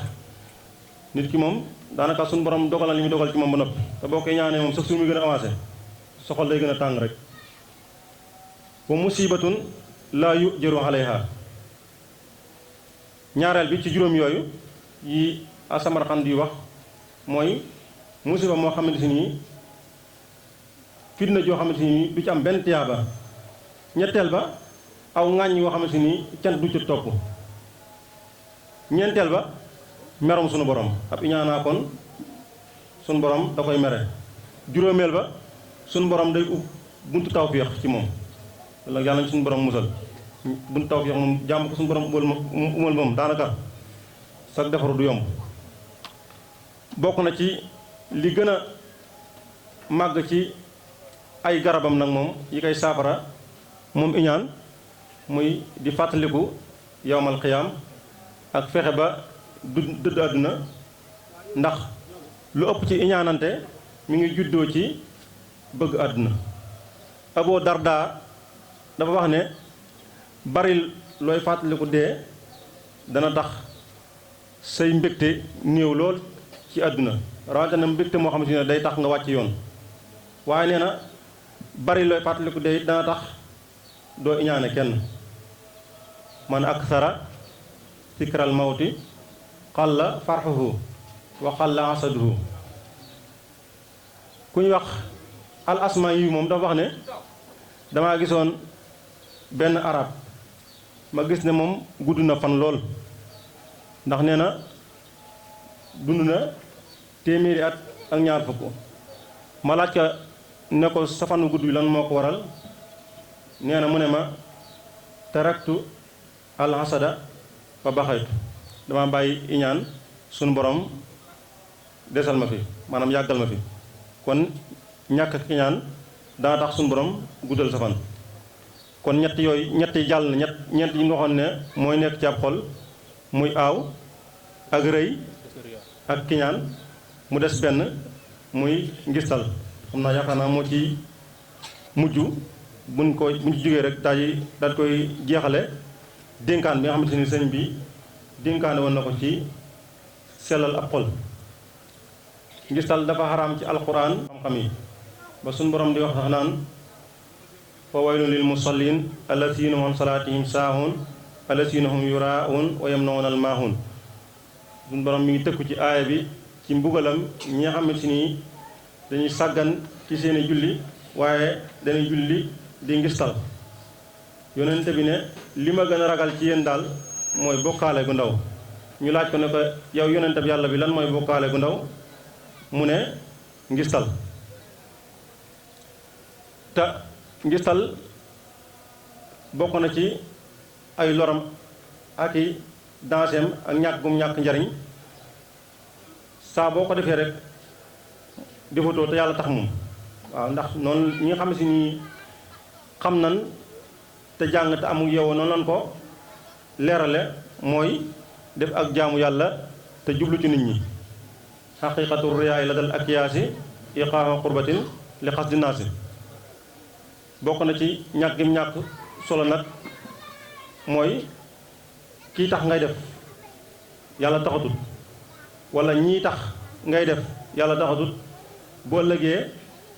nit ki moom daanaka suñu borom dogal na li mu dogal ci moom ba noppi te boo koy ñaanee moom sax suñu muy gën a avancé soxol day gën a tàng rek wa musibatun laa yu jëru alayha ñaareel bi ci juróom yooyu yi asamarxand yi wax mooy musiba moo xamante ni fitna joo xamante ni du ci am benn tiyaaba ñetteel ba aw ŋàññ yoo xamante ni cant du ci topp ñeenteel ba merom sunu borom ab iñaanaa kon sunu borom da koy mere juróomeel ba sunu borom day ub buntu tawféex ci moom walla yàlla na sunu borom musal buntu tawféex moom jàmm ko sunu borom umal moom daanaka sax defaru du yomb bokk na ci li gën a màgg ci ay garabam nag moom yi koy saafara moom iñaan muy di fàttaliku yawmal xiyaam ak fexe ba du dëdd àdduna ndax lu ëpp ci iñaanante mi ngi juddoo ci bëgg àdduna Abu Darda dafa wax ne bari looy fàttaliku dee dana tax say mbégte néew lool ci àdduna rawatina mbégte moo xamante ne day tax nga wàcc yoon waaye nee na bari looy fàttaliku dee dana tax doo iñaane kenn man aksara fikral mawti xalla farxuhu wa xalla asaduhu ku ñu wax al asma yi moom dafa wax ne damaa gisoon benn arab ma gis ne moom gudd na fan lool ndax nee na dund na téeméeri at ak ñaar fukk ma laaj ka ne ko sa fanu gudd bi lan moo ko waral nee na mu ne ma taraktu al hasada fa baxaytu dama bàyyi iñaan sunu borom desal ma fi maanaam yàggal ma fi kon ñàkk ak iñaan dana tax sunu borom guddal sa fan kon ñett yooyu ñett yi jàll na ñett yi nga waxoon ne mooy nekk ci ab xol muy aaw ak rëy ak kiñaan mu des benn muy ngistal xam naa yaakaar naa moo ci mujj buñ ci jógee rek daal koy jeexale dénkaan bi nga xamante ni sëñ bi dénkaane woon na ko ci sellal ab xol ngistal dafa xaraam ci alquran xam-xam yi ba suñ borom di wax sax naan fa waylun lil musallin allazina hum an salatihim saahun allazina hum yuraun wa yamnawna al maahun suñ borom mi ngi tëkku ci aaya bi ci mbugalam ñi nga xamante ni dañuy sàggan ci seeni julli waaye dañuy julli di ngistal yonente bi ne li ma gën a ragal ci yéen daal mooy bokkaale gu ndaw ñu laaj ko ne ko yow yonente bi yàlla bi lan mooy bokkaale gu ndaw mu ne ngistal te ngistal bokk na ci ay loram ak i danseem ak ñàkk gum ñàkk njariñ saa boo ko defee rek defatoo te yàlla tax moom waaw ndax noonu ñi nga xam si ni xam nan te jàng te amul yow noonu lañ ko leerale mooy def ak jaamu yàlla te jublu ci nit ñi xaqiqatu riyaay la dal ak yaasi iqaama qurbatin li xas di naasi bokk na ci ñàkk gi ñàkk solo nag mooy kii tax ngay def yàlla taxatut wala ñii tax ngay def yàlla taxatut boo ëllëgee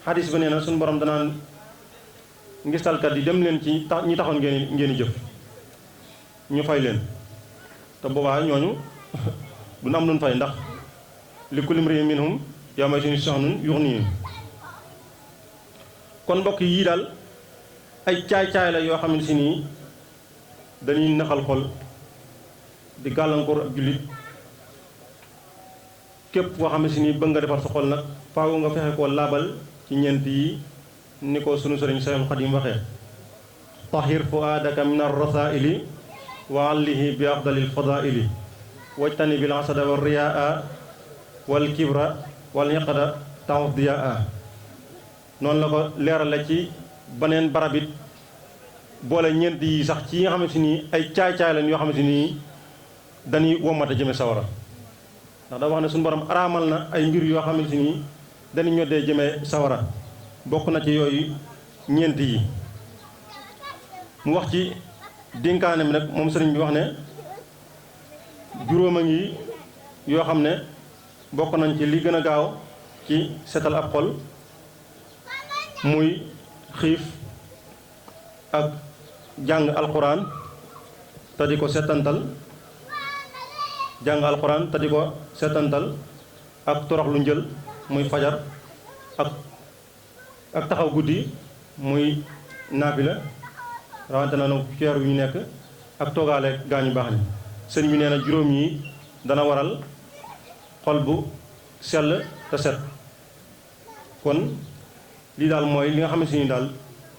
xadis ba nee na suñu borom danaan ngistalkat yi dem leen ci ñi taxoon ngeen jëf ñu fay leen te boobaa ñooñu duñ am luñ fay ndax li kulli imri'in minhum yawma idhin sha'nun yughnihi kon mbokk yii daal ay caay-caay la yoo xam ne si nii dañuy naxal xol di gàllankoor ab jullit képp koo xam ne si nii bëgg nga defar sa xol nag faaw nga fexe koo laabal ci ñeent yi ni ko sunu sëriñ Seexul Xadiim waxee tahir fuaadaka min ar-rasaa'ili wa allihi bi afdalil fadaa'ili wajtani bil hasada wa riyaa wal kibra wal yaqada ta'ud diyaa noonu la ko leerale ci beneen barabit boole ñeent yi sax ci yi nga xamante ni ay caay-caay lañ yoo xamante ni dañuy womate jëme sawara ndax da wax ne suñu borom araamal na ay mbir yoo xamante ni dañuy ñoddee jëme sawara bokk na ci yooyu ñeent yi mu wax ci dénkaane bi nag moom sëriñ bi wax ne juróom a ngi yoo xam ne bokk nañ ci li gën a gaaw ci setal ab xol muy xiif ak jàng alxuraan te di ko setantal jàng alxuraan te di ko setantal ak torox lu njël muy fajar ak taxaw guddi muy naafila rawante na nag ceer yu ñu nekk ak toogaale gaañu baax ni sëñ bi nee na juróom yi dana waral xol bu sell te set kon lii daal mooy li nga xamante ni daal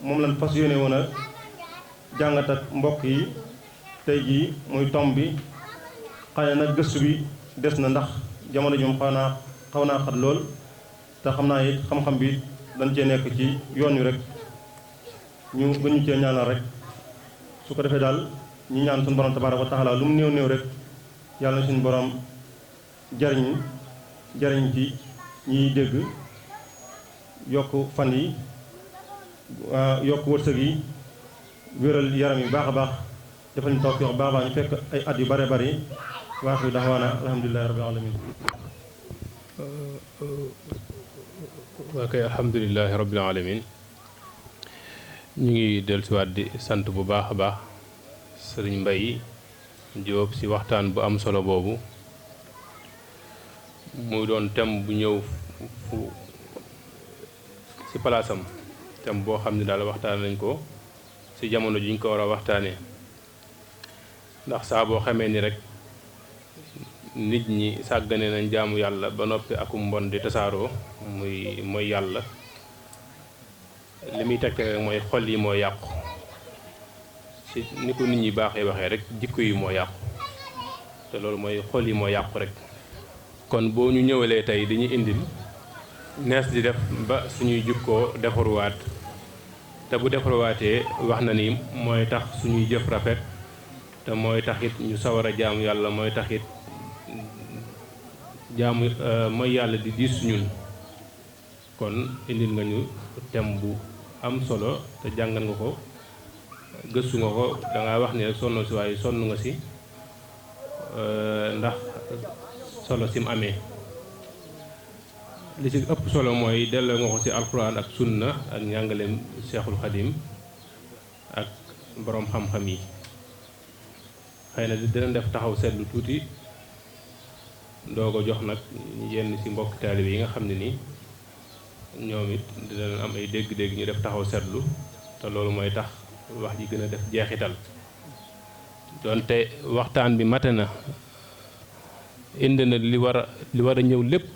moom lañ fas yéene woon a jàngat ak mbokk yi tey jii muy tomb bi xëy na nag gëstu bi des na ndax jamono ji moom xaw naa xat lool te xam naa it xam-xam bi dañ cee nekk ci yoon wi rek ñu gën ñu cee ñaanal rek su ko defee daal ñu ñaan suñu borom tabaaraka wa taala lu mu néew néew rek yàlla na suñu borom jariñ ci ñiy dégg yokk fan yi yokk wërsëg yi wéral yaram yi baax a baax defal ñu tawfiix baax a baax ñu fekk ay at yu bare bari wa aaxiru da'waana alhamdulillahi rabbil alamin waa kay alhamdulilahi rabbil alamin ñu ngi dellusiwaat di sant bu baax a baax sëriñ Mbay Jóob ci waxtaan bu am solo boobu muy doon thème bu ñëw fu ci palaasam thème boo xam ne daal waxtaan nañ ko ci jamono ji ñu ko war a waxtaanee ndax saa boo xamee ni rek nit ñi sàggane nañ jaamu yàlla ba noppi akum mbon di tasaaroo muy mooy yàlla li muy tekk rek mooy xol yi moo yàqu ci ni ko nit ñi baaxee waxee rek jikko yi moo yàqu te loolu mooy xol yi moo yàqu rek kon boo ñu ñëwalee tey dañuy indil nees di def ba suñuy jukkoo defaruwaat te bu defaruwaatee wax na ni mooy tax suñuy jëf rafet te mooy taxit ñu sawar a jaamu yàlla mooy taxit jaamu mooy yàlla di diis ñun kon indil nga ñu thème bu am solo te jàngal nga ko gëstu nga ko danga wax ni rek sonn si waaye sonn nga si ndax solo sim amee li ci ëpp solo mooy delloo nga ko ci alxuraan ak sunna ak njàngaleem Seexul Xadim ak boroom xam-xam yi xëy na dina def taxaw seetlu tuuti doo ko jox nag yenn ci mbokk taalibe yi nga xam ne nii ñoom it dina am ay dégg-dégg ñu def taxaw seetlu te loolu mooy tax wax ji gën a def jeexital donte waxtaan bi mate na indi na li war a ñëw lépp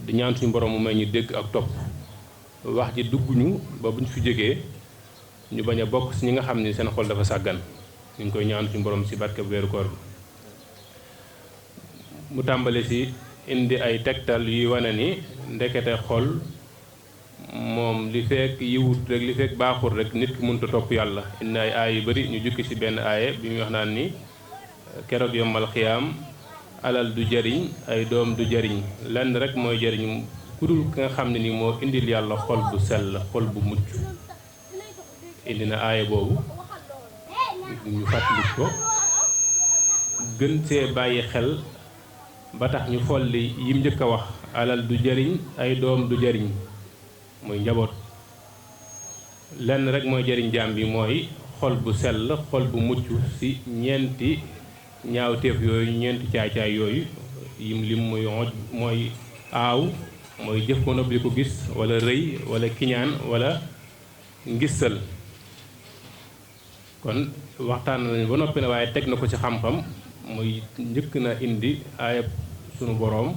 di ñaan suñu borom mu may ñu dégg ak topp wax ji dugg ñu ba buñ fi jógee ñu bañ a bokk ci ñi nga xam ne seen xol dafa sàggan ñu ngi koy ñaan suñu borom ci barke weeru koor bi mu tàmbali ci indi ay tegtal yuy wane ni ndekete xol moom li fekk yiwut rek li fekk baaxul rek nit ki mënut a topp yàlla. indi ay aay yu bari ñu jukki ci benn aaye bi muy wax naan ni keroog yombal xiyaam alal du jariñ ay doom du jariñ lenn rek mooy jariñ ku dul ki nga xam ne ni moo indil yàlla xol bu sell xol bu mucc. indi na aaye boobu ñu fàttali ko gën see bàyyi xel ba tax ñu folli yim njëkk a wax alal du jariñ ay doom du jariñ muy njaboot. lenn rek mooy jariñ jaam bi mooy xol bu sell xol bu mucc ci ñeenti ñaawteef yooyu ñeenti caay-caay yooyu yim lim mooy aaw mooy jëf ko noppi ko gis wala rëy wala kiñaan wala ngistal. kon waxtaan nañu ba noppi na waaye teg na ko ci xam-xam muy njëkk na indi aayab sunu boroom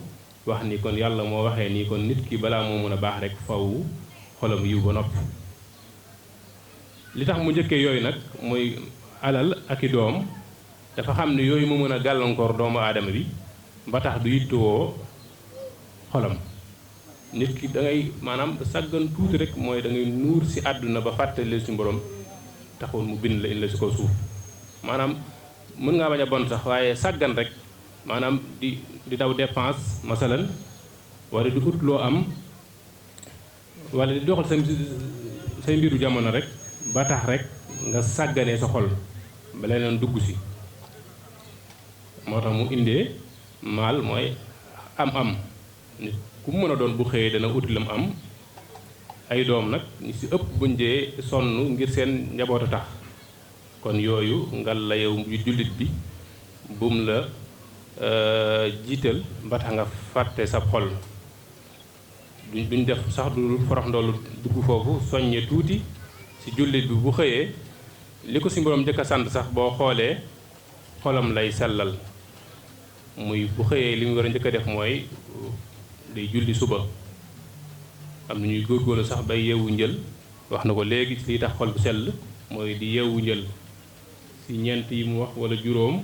wax ni kon yàlla moo waxee nii kon nit ki balaa moo mën a baax rek faw xolam yiw ba noppi. li tax mu njëkkee yooyu nag muy alal ak i doom dafa xam ne yooyu mu mën a gàllankoor doomu aadama bi ba tax du yittewoo xolam. nit ki da ngay maanaam sàggan tuuti rek mooy da ngay nuur ci àdduna ba fàttali suñu borom taxul mu bind la indi la ci kaw suuf. maanaam mën ngaa bañ a bon sax waaye sàggan rek maanaam di daw dépense masalan wala di ut loo am wala di doxal say mbiru jamono rek ba tax rek nga sàgganee sa xol ba leneen dugg ci. moo tax mu indee maal mooy am nit ku mu mën a doon bu xëyee dana uti lam am. ay doom nag ñi ci ëpp buñ dee sonn ngir seen njaboot a tax. kon yooyu ngal la yow jullit bi bum la jiital ba tax nga fàtte sa xol. duñ def sax du forox ndoolu dugg foofu soññe tuuti ci jullit bi bu xëyee li ko ci boroom njëkk a sant sax boo xoolee xolam lay sellal. muy bu xëyee li mu war a njëkk a def mooy day julli suba. am na ñuy góorgóorlu sax bay yeewu njël wax na ko léegi ci liy tax xol bu sell mooy di yeewu njël ci ñeent yi mu wax wala juróom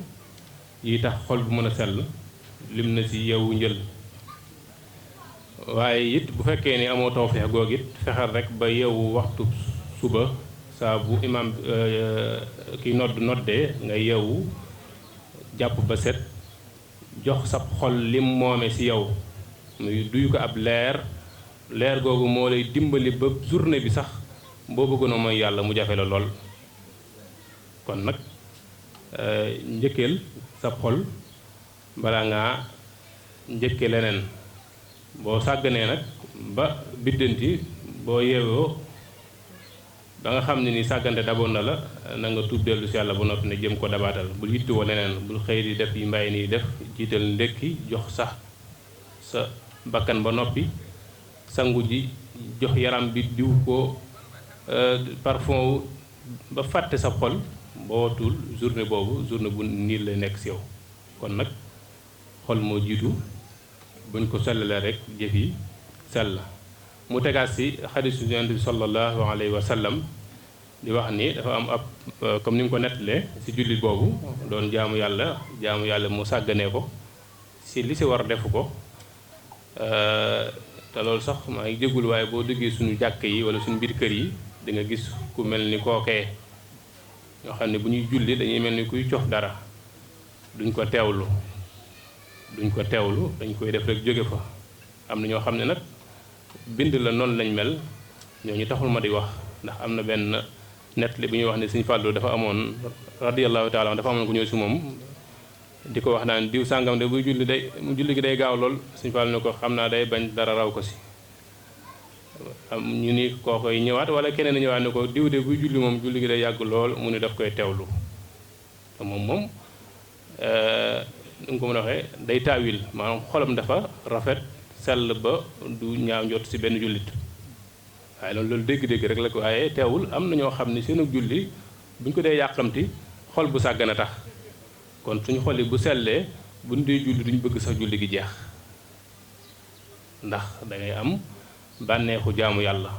yi tax xol bu mën a sell lim na ci yeewu njël. waaye it bu fekkee ni amoo tawfeex goog it fexeel rek ba yeewu waxtu suba saa bu imaam ki noddee nga yeewu jàpp ba set jox sab xol lim moome ci yow muy duy ko ab leer googu moo lay dimbali ba journée bi sax boo bëggoon a mooy yàlla mu jafe la lool. kon nag njëkkeel sab xol balaa ngaa njëkke leneen. boo sàgganee nag ba biddanti boo yeewoo ba nga xam ne ni sàggante daboon na la na nga tuub dellu ci yàlla ba noppi ne jëm ko dabaatal bul yittewoo leneen bul xëy di def yi mbay nii def jiital ndékki jox sax sa bakkan ba noppi sangu ji jox yaram bi diw ko parfum ba fàtte sa xol bootul journée boobu journée bu niil lay nekk ci yow. kon nag xol moo jiitu buñ ko sellalee rek jëf yi sell. mu tegaat ci xadiisu Yonent bi sallallahu alayhi wa sallam di wax ni dafa am ab comme ni mu ko nettalee ci jullit boobu doon jaamu yàlla mu sàgganee ko ci li ci war defu ko. te loolu sax maa ngi jéggul waaye boo duggee suñu jàkk yi wala suñu biir kër yi di nga gis ku mel ni kookee ñoo xam ne bu ñuy julli dañuy mel ni kuy cof dara duñ ko teewlu dañ koy def rek jóge fa. am na ñoo xam ne nag bind la noonu lañ mel ñooñu taxul ma di wax ndax am na benn nettali bu ñuy wax ne Sëñ Fàllu dafa amoon radiyallahu taala dafa amoon ku ñëw ci moom di ko wax naan diw sàngam de buy julli gi day gaaw lool. Sëñ Fàllu ne ko xam naa day bañ dara raw ko ci. ñu ni koo koy ñëwaat wala keneen a ñëwaat ne ko diw de buy julli moom julli gi day yàgg lool mu ni daf koy teewlu te moom nu nga ko mën a waxee day taawil maanaam xolam dafa rafet sell ba du ñaaw njot ci benn jullit. waaye loolu dégg-dégg rek la ko waaye teewul am na ñoo xam ne seen julli buñ ko dee yàqamti xol bu sàggan a tax. kon suñu xol yi bu sellee buñ dee julli duñ bëgg sax julli gi jeex ndax dangay am bànneexu jaamu yàlla.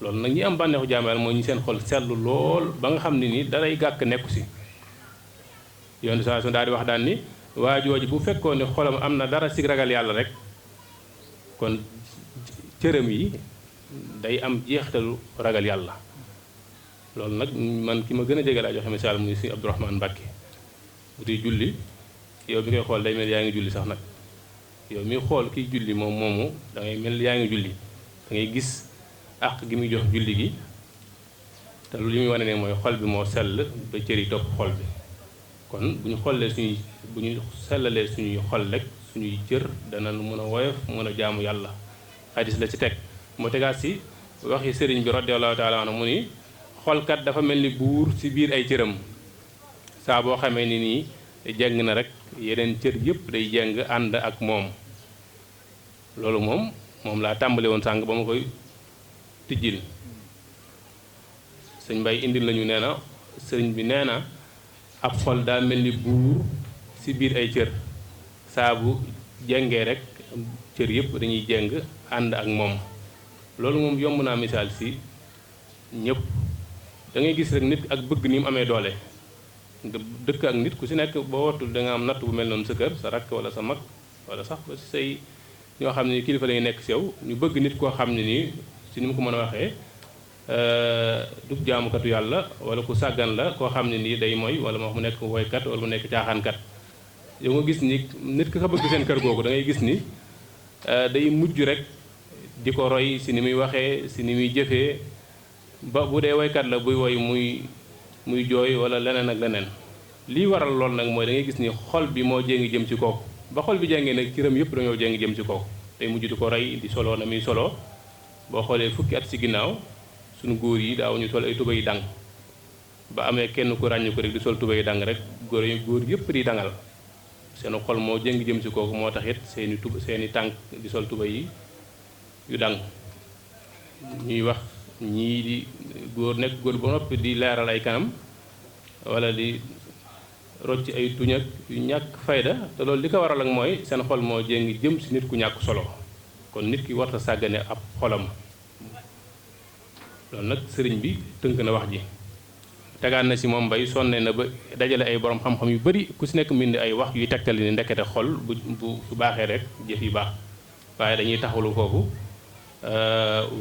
loolu nag ñi am bànneexu jaamu yàlla mooy ñi seen xol sellu lool ba nga xam ne ni daray gàkk nekku ci. yoon saa su daal di wax daan ni waa jooju bu fekkoon ne xolam am na dara ci ragal yàlla rek kon cëram yi day am jeexitalu ragal yàlla. loolu nag man ki ma gën a jege laa joxe misaal muy si Abdourahmane Mbacke bu dee julli yow mi koy xool day mel yaa ngi julli sax nag yow mi xool kiy julli moom moomu da ngay mel yaa ngi julli da ngay gis àq gi muy jox julli gi te lu li muy wane ne mooy xol bi moo sell ba cër yi topp xol bi. kon bu ñu xollee bu ñu sellalee suñuy xol rek suñuy cër dana mën a woyof mën a jaamu yàlla. xadis la ci teg moo tegaat si waxi sëriñ bi radiyallahu taala anhu mu ni xolkat dafa mel ni buur ci biir ay cëram saa boo xamee ni nii jeng na rek yeneen cër yëpp day jeng ànd ak moom. loolu moom laa tàmbale woon sàng ba ma koy tijjil sëñ Mbay indil lañu nee na sëriñ bi nee na ab xol daa mel ni buur ci biir ay cër saa bu jengee rek cër yëpp dañuy jeng ànd ak moom. loolu moom yomb naa misaal ci ñëpp da ngay gis rek nit ak bëgg ni mu amee doole nga dëkk ak nit ku ci nekk boo wattul da nga am natt bu mel noonu sa kër sa rakk walla sa mag walla sax ba ci say ñoo xam ne kilifa lañuy nekk ci yow ñu bëgg nit koo xam ne nii ci ni mu ko mën a waxee du jaamukatu yàlla walla ku sàggan la koo xam ne nii day mooy walla moo mu nekk woykat walla mu nekk caaxaankat. yow nga gis ni nit ki ka bëgg seen kër googu da ngay gis ni day mujj rek di ko roy ci ni muy waxee ci ni muy jëfee ba bu dee woykat la buy woy muy jooy walla leneen ak leneen. lii waral lool nag mooy da ngay gis ni xol bi moo jéngi jëm ci kooku ba xol bi jàngee nag cëram yëpp dañoo jéngi jëm ci kooku day mujj di ko roy di solo na muy solo. boo xoolee fukki at ci ginnaaw suñu góor yi daaw ñu sol ay tuba yi dang ba amee kenn ku ràññu ko rek di sol tuba yi dang rek góor yëpp di dangal seen xol moo jéngi jëm ci kooku moo tax it seeni tànk di sol tuba yi yu dang. ñuy wax ñii di nekk góor ba noppi di leeral ay kanam walla di rocc ay tuñ ak yu ñàkk fayda te loolu li ko waral ak mooy seen xol moo jéngi jëm ci nit ku ñàkk solo. kon nit ki warta sàggane ab xolam. loolu nag sëriñ bi tënk na wax ji tegaan na ci moom Mbay sonne na ba dajale ay borom xam-xam yu bari ku ci nekk mbind ay wax yuy tegtali ni ndekete xol bu baaxee rek jëf yi baax. waaye dañuy taxawlu foofu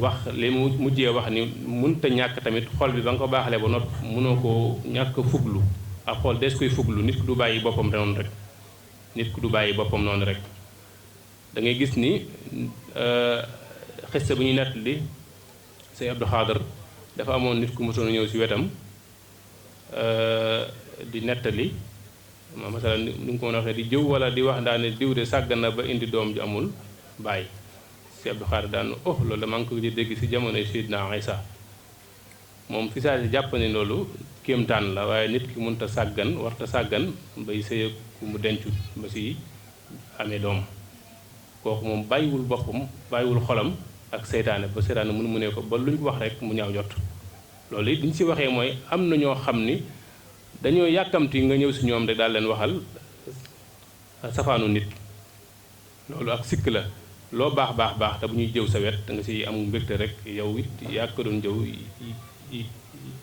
wax li mu mujjee wax ni mënta ñàkk tamit xol bi ba nga ko baaxalee ba noppi mënoo koo ñàkk fuglu. ab xol des koy fuglu nit ku du bàyyi boppam noonu rek nit ku du bàyyi boppam noonu rek. da ngay gis ni xiste bu ñuy nettali Sëñ Abdou Xaadar dafa amoon nit ku mosoon a ñëw ci wetam di nettali masala ni mu ko mën a waxee di jëw walla di wax daane diw de sàggan na ba indi doom ju amul bàyyi. Sëñ Abdou Xaadar daan loolu da maa ngi ko di dégg ci jamonoy Seydina Isa moom fi saa si jàpp ne loolu kéemtaan la waaye nit ki mënta sàggan warta sàggan bay sëy ku mu dencut ba ci amee doom. kooku moom bàyyiwul boppam bàyyiwul xolam ak seytaane ba seytaane mu ne ko ba lu ñu wax rek mu ñaaw jot. loolu it li ñu ci waxee mooy am na ñoo xam ni dañoo yàkkamti nga ñëw ci ñoom rek daal leen waxal safaanu nit. loolu ak sikk la loo baax te bu ñuy jëw sa wet da nga ci am mbégte rek yow it yaa ko doon jëw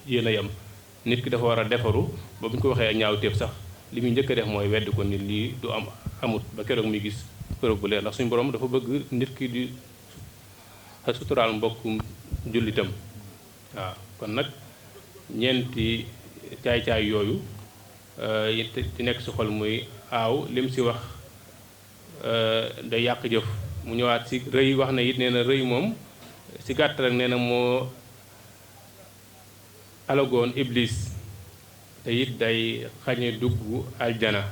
yéen a yem. nit ki dafa war a defaru ba bu ñu ko waxee ñaawteef sax li muy njëkk a def mooy wedd ko ni lii du amut ba keroog muy gis preuve bu leer ndax suñu borom dafa bëgg nit ki di suturaal mbokku jullitam. waaw kon nag ñeenti caay-caay yooyu ci nekk ci xol muy aaw lim ci wax day yàq jëf. mu ñëwaat ci rëy wax na it nee na rëy moom ci gàtt rek nee na moo alagoon iblis te it day xañe dugg aljana.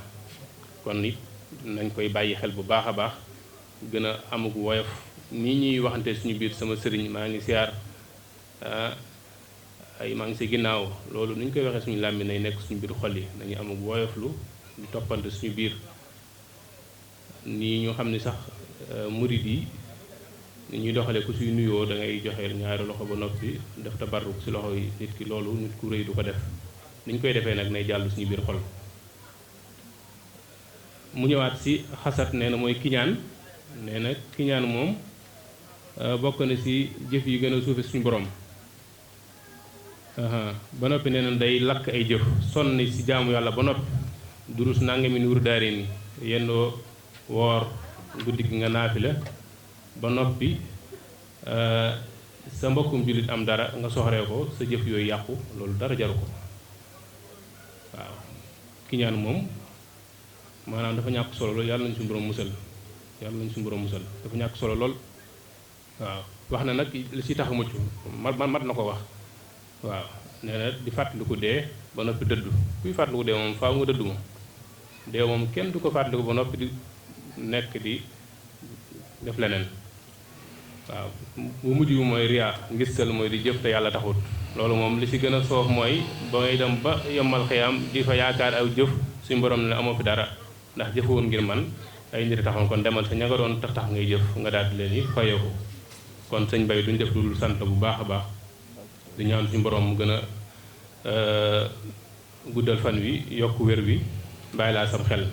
kon it nañ koy bàyyi xel bu baax a baax gën a amug woyof nii ñuy waxante suñu biir sama sëriñ maa ngi siyaar ay maa ngi si ginnaaw loolu ni ñu koy waxee suñu làmmi nay nekk suñu biir xol yi nañu amug woyoflu di toppante suñu biir nii ñu xam ni sax murid yi ni ñuy doxalee ku suy nuyoo da ngay joxe ñaari loxo ba noppi def tabarruk ci loxo yi nit ki loolu nit ku rëy du ko def ni ñu koy defee nag nay jàll suñu biir xol. mu ñëwaat ci xasat nee na mooy kiñaan nee na kiñaan moom bokk na ci jëf yi gën a suufe suñu borom. ba noppi nee na day lakk ay jëf sonni ci jaamu yàlla ba noppi durus nangami nuuru daari ni yendoo woor guddi gi nga naafi la ba noppi sa mbokkum jullit am dara nga soxoree ko sa jëf yooyu yàqu loolu dara jaru ko waaw kiñaan moom maanaam dafa ñàkk solo lool yàlla nañ suñu borom musal dafa ñàkk solo lool waaw wax na nag li ci tax a mucc mat na ko wax waaw nee na di fàttaliku dee ba noppi dëddu kuy fàttaliku dee moom faaw nga dëddu moom dee moom kenn du ko fàttaliku ba noppi di nekk di def leneen waaw bu mujj bi mooy riyaa ngistal mooy di jëf te yàlla taxut loolu moom li ci gën a soof mooy ba ngay dem ba yombal xiyaam di fa yaakaar aw jëf suñu borom ne amoo fi dara ndax jëfoon ngir man ay nit taxoon kon demal sa ña nga doon tax ngay jëf nga daal di leen yi fayoo ko kon sëñ Bay duñ def lu dul sant bu baax a baax di ñaan suñu borom mu gën a guddal fan wi yokk wér wi bàyyi laa sam xel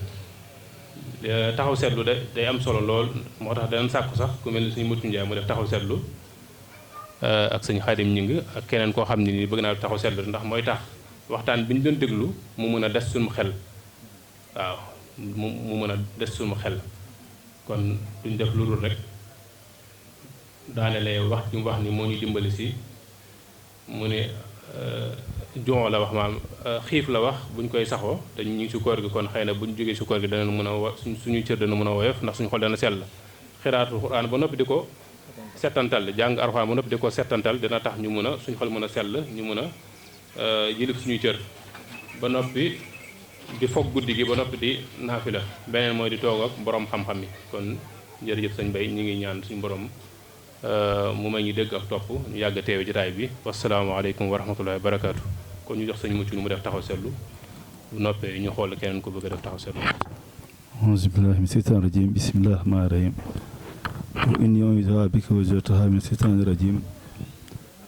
taxaw seetlu day am solo lool moo tax danañ sàkku sax ku mel ni suñu Mutu Njaay mu def taxaw seetlu ak sëñ Xaadim ñing ak keneen koo xam ne nii bëgg naa taxaw seetlu ndax mooy tax waxtaan bi ñu doon déglu mu mën a des suñu xel waaw mu mën a des suñu xel kon duñ def lu dul rek daanelee wax ñu wax ni moo ñu dimbali si mu ne jon la wax maam xiif la wax buñ koy saxoo te ñu ngi si koor gi kon xëy na buñ jógee si koor gi dana mën a suñuy cër dana mën a woyof ndax suñu xol dana sell xiraatu Alxuraan ba noppi di ko settantal jàng Alxuraan ba noppi di ko settantal dina tax ñu mën a suñu xol mën a sell ñu mën a yilif suñuy cër ba noppi di foog guddi gi ba noppi di naafila beneen mooy di toog ak borom xam-xam yi kon jërëjëf sëñ Bay ñu ngi ñaan suñu borom mu may ñu dégg ak topp ñu yàgg a teewe jotaay bi wasalaamaaleykum wa rahmatullahi wa barakaatu kon ñu jox sëñ Mucc mu def taxaw seetlu bu noppee ñu xool keneen ko bëgg a def taxaw seetlu auzu billahi min seytaani rajim bismillahi rahmaani rahim wa inni u'iizuha bika wa zurriyyataha min seytaani rajim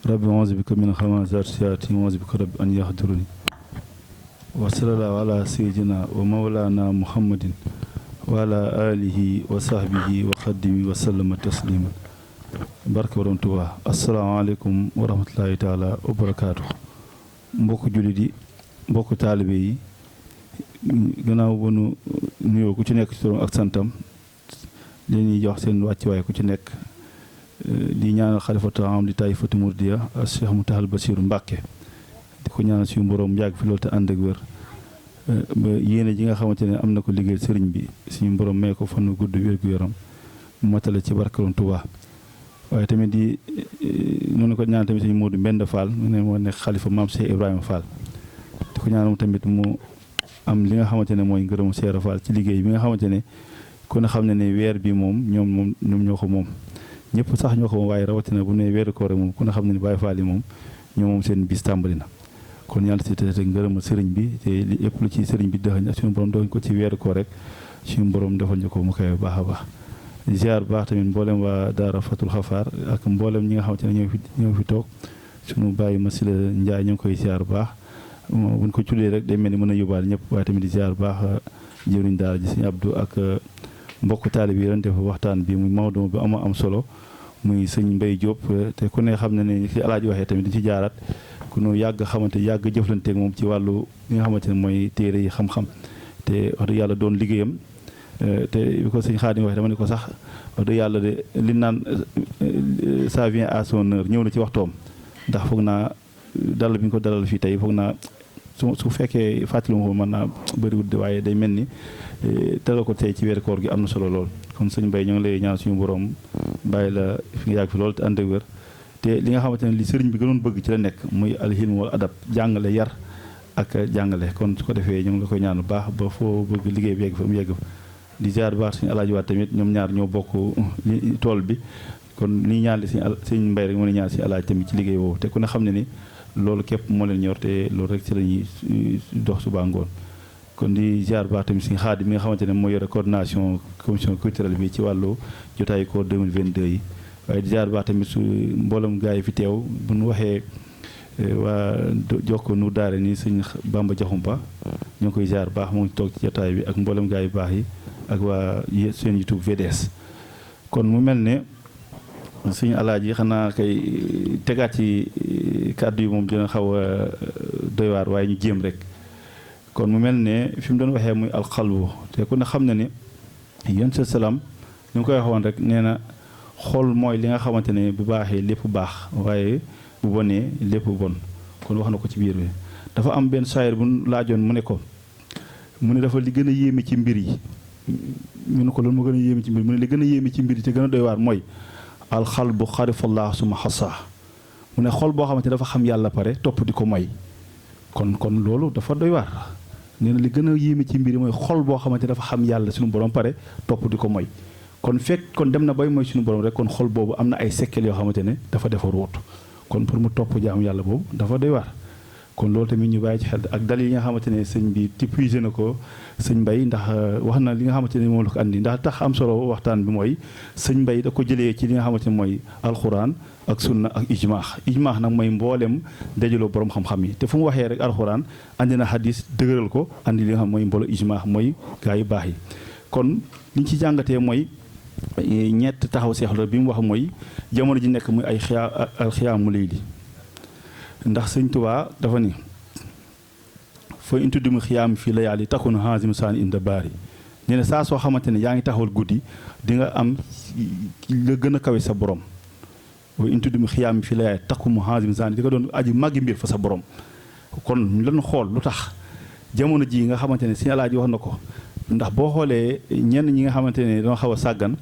rabbi auzu bika min hamazaati shayaatiin wa auzu bika rabbi an yahduruni wa sallallahu ala sayyidina wa mawlana muhammadin wa ala alihi wa sahbihi wa xaddimi wa sallama tasliman barke borom Tuubaa asalaamaaleykum wa rahmatullahi taala wa barakaatu mbokku jullit yi mbokku taalibe yi gannaaw ba nu nuyoo ku ci nekk ci turam ak santam li ñuy jox seen wàccuwaay ku ci nekk di ñaanal xalifatu am di taifatu murdiya Cheikh Mountakha Bassirou Mbacké di ko ñaanal suñu borom yàgg fi loolu te ànd ak wér ba yéene ji nga xamante ne am na ko liggéey sëriñ bi suñu borom may ko fan gudd wér gu yaram matale ci barke borom Tuubaa waaye tamit di noonu ko ñaan tamit suñu Modou Mbend Fall mu ne moo nekk xalifa maam Cheikh Ibrahima Fall di ko ñaan tamit mu am li nga xamante ne mooy ngërëmu Cheikh Fall ci liggéey bi nga xamante ne kon xam ne ne weer bi moom ñoom ñoo ko moom ñëpp sax ñoo ko moom waaye rawatina bu ne weeru koor rek moom ku ne xam ne ne Baye Fall yi moom ñoo moom seen bis tàmbali na kon yàlla si te ngërëmal sëriñ bi te lépp lu ci sëriñ bi dëxañ ak suñu borom doxañ ko ci weeru koor rek suñu borom defal ñu ko mu koy baax a baax ziar bu baax tamit mboolem waa daara Fatul Xafaar ak mboolem ñi nga xamante ne ñoo fi toog suñu bàyyi Masila Njaay ñu ngi koy ziar bu baax buñ ko tuddee rek day mel ni mën a yóbbaale ñëpp waaye tamit di ziar bu baax jëriñ daara ji sëñ Abdou ak mbokk taalib yi ren def waxtaan bi muy Maodo bu am solo muy sëñ Mbay Diop te ku ne xam ne ne ci alaaji waxee tamit di ci jaaraat ku nu yàgg xamante yàgg jëflanteeg moom ci wàllu li nga xamante ne mooy téere yi xam-xam te wax dëgg yàlla doon liggéeyam te bi ko sëñ Xaadim waxee dama ne ko sax wax dëgg yàlla de li naan ça vient à son heure ñëw na ci waxtoom ndax foog naa dalal bi ñu ko dalal fii tey foog naa su fekkee fàttali ma ko mën naa bëriwul waaye day mel ni dalal ko tey ci weeru koor gi am na solo lool kon sëñ Mbay ñoo ngi lay ñaan suñu borom bàyyi la fi nga yàgg fi lool te ànd ak wér te li nga xamante ne li sëriñ bi gënoon bëgg ci la nekk muy alhilm wal adab jàngale yar ak jàngale kon su ko defee ñoo ngi la koy ñaan bu baax ba foo bëgg liggéey bi yegg fa mu yegg fa di ziar bu baax suñu alaaji waat tamit ñoom ñaar ñoo bokk li tool bi kon li ñaan li sëñ Mbay rek moo ne ñaan si alaaji tamit ci liggéey woowu te ku ne xam ne ni loolu képp moo leen ñor te loolu rek ci la ñuy dox suba ngoon kon di ziar bu baax tamit suñu Xaadim mi nga xamante ne moo yore coordination commission culturelle bi ci wàllu jotaayu koor 2022 yi waaye di ziar bu baax tamit su mboolem gaa yi fi teew bu ñu waxee waa Jokko nu daare ni sëñ Bamba Jaxumpa ñoo ngi koy ziar bu baax moo ngi toog ci jotaay bi ak mboolem gaa yu baax yi ak waa seen YouTube VDS kon mu mel ne suñu alaaji xanaa kay tegaat ci kàddu yi moom dina xaw a doy waar waaye ñu jéem rek kon mu mel ne fi mu doon waxee muy alxalbu te ku ne xam na ne yonent salaam ni mu koy waxoon rek nee na xol mooy li nga xamante ne bu baaxee lépp baax waaye bu bonee lépp bon kon wax na ko ci biir bi dafa am benn saayir bu laajoon mu ne ko mu ne dafa li gën a yéeme ci mbir yi ñu ne ko loolu moo gën a yéeme ci mbir mu ne li gën a yéeme ci mbir yi te gën a doy waar mooy alxal bu xarifallah suma xasaa mu ne xol boo xamante ne dafa xam yàlla pare topp di ko moy kon loolu dafa doy waar nee na li gën a yéeme ci mbir yi mooy xol boo xamante ne dafa xam yàlla suñu borom pare topp di ko moy kon fekk kon dem na bay mooy suñu borom rek kon xol boobu am na ay sekkel yoo xamante ne dafa defa ruut kon pour mu topp jaamu yàlla boobu dafa doy waar kon loolu tamit ñu bàyyi ci xel ak dal yi nga xamante ne sëñ bi tipuisé na ko sëñ Mbay ndax wax na li nga xamante ne moom la ko andi ndax tax am solo waxtaan bi mooy sëñ Mbay da ko jëlee ci li nga xamante ne mooy alxuraan ak sunna ak ijmaax nag mooy mboolem dajaloo borom xam-xam yi te fu mu waxee rek alxuraan andi na hadis dëgëral ko andi li nga xam mooy mbooloo ijmaax mooy gaa yu baax yi kon liñ ci jàngatee mooy ñett taxaw seexla bi mu wax mooy jamono ji nekk muy ay alxiyaamu layli ndax sëñ Tuubaa dafa ni fa intuddimu xiyaam fii layaali takun hazim saani inda baari nee na saa soo xamante ne yaa ngi taxawal guddi di nga am la gën a kawe sa borom wa intuddimu xiyaam fii layaali takun hazim saani di nga doon aji màggi mbir fa sa borom kon lan xool lu tax jamono ji nga xamante ne sëñ Alaaji wax na ko ndax boo xoolee ñenn ñi nga xamante ne dama xaw a sàggan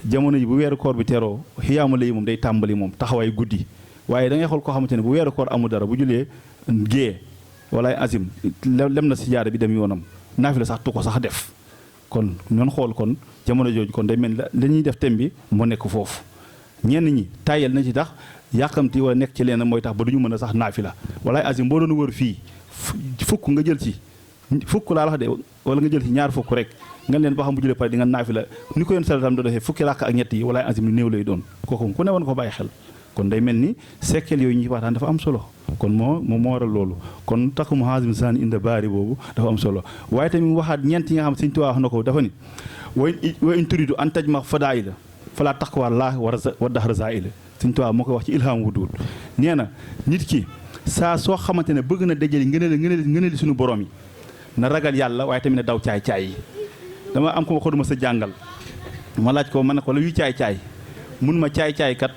jamono ji bu weeru koor bi teroo xiyaamu lay moom day tàmbali moom taxawaay guddi waaye da ngay xool koo xamante ne bu weeru koor amul dara bu julee gée wala azim lem na si jaare bi dem yoonam naafila sax tu ko sax def kon ñoon xool kon jamono jooju kon day mel la ñuy def tem bi moo nekk foofu ñenn ñi tàyyel na ci tax yàqamti wala nekk ci leen mooy tax ba du ñu mën a sax naafila wala azim boo doon wër fii fukk nga jël ci fukk laa wax de wala nga jël ci ñaar fukk rek nga leen ba xam bu julee pare di nga naafila ni ko yoon salatam do defee fukki ràkk ak ñett yi wala azim lu néew lay doon kooku ku ne woon ko bàyyi xel kon day mel ni sekkel yooyu ñuy waxtaan dafa am solo kon moo waral loolu kon takku mu hazim saan inda baari boobu dafa am solo waaye tamit waxaat ñeent yi nga xam Sëñ Tuubaa wax na ko dafa ni wa in turidu an tajma fadaa'ila falaa taqwa llaahi wa dahra zaa'ila Sëñ Tuubaa moo ko wax ci ilham wudud nee na nit ki saa soo xamante ne bëgg na dajale ngëneel suñu borom yi na ragal yàlla waaye tamit ne daw caay-caay yi dama am ko ma xoduma sa jàngal ma laaj ko ma ne ko la yuy caay-caay mun ma caay-caay kat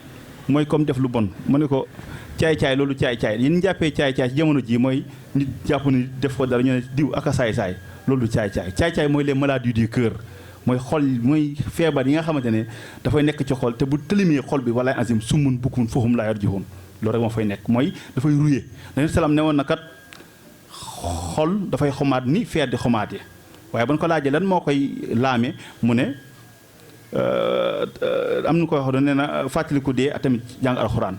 mooy comme def lu bon mu ne ko caay-caay loolu caay-caay yéen ñu jàppee caay-caay ci jamono ji mooy nit jàpp ni def ko dara ñu ne diw ak a saay-saay loolu caay-caay caay-caay mooy les maladies du cœur mooy xol mooy feebar yi nga xamante ne dafay nekk ci xol te bu tëlimee xol bi wala azim summun bukmun fahum laa yarji'uun loolu rek moo fay nekk mooy dafay ruye dañu salaam ne woon na kat xol dafay xomaat ni feer di xomaatee waaye ba ñu ko laajee lan moo koy laame mu ne am na ko wax nee na fàttaliku dee ak tamit jàng alxuraan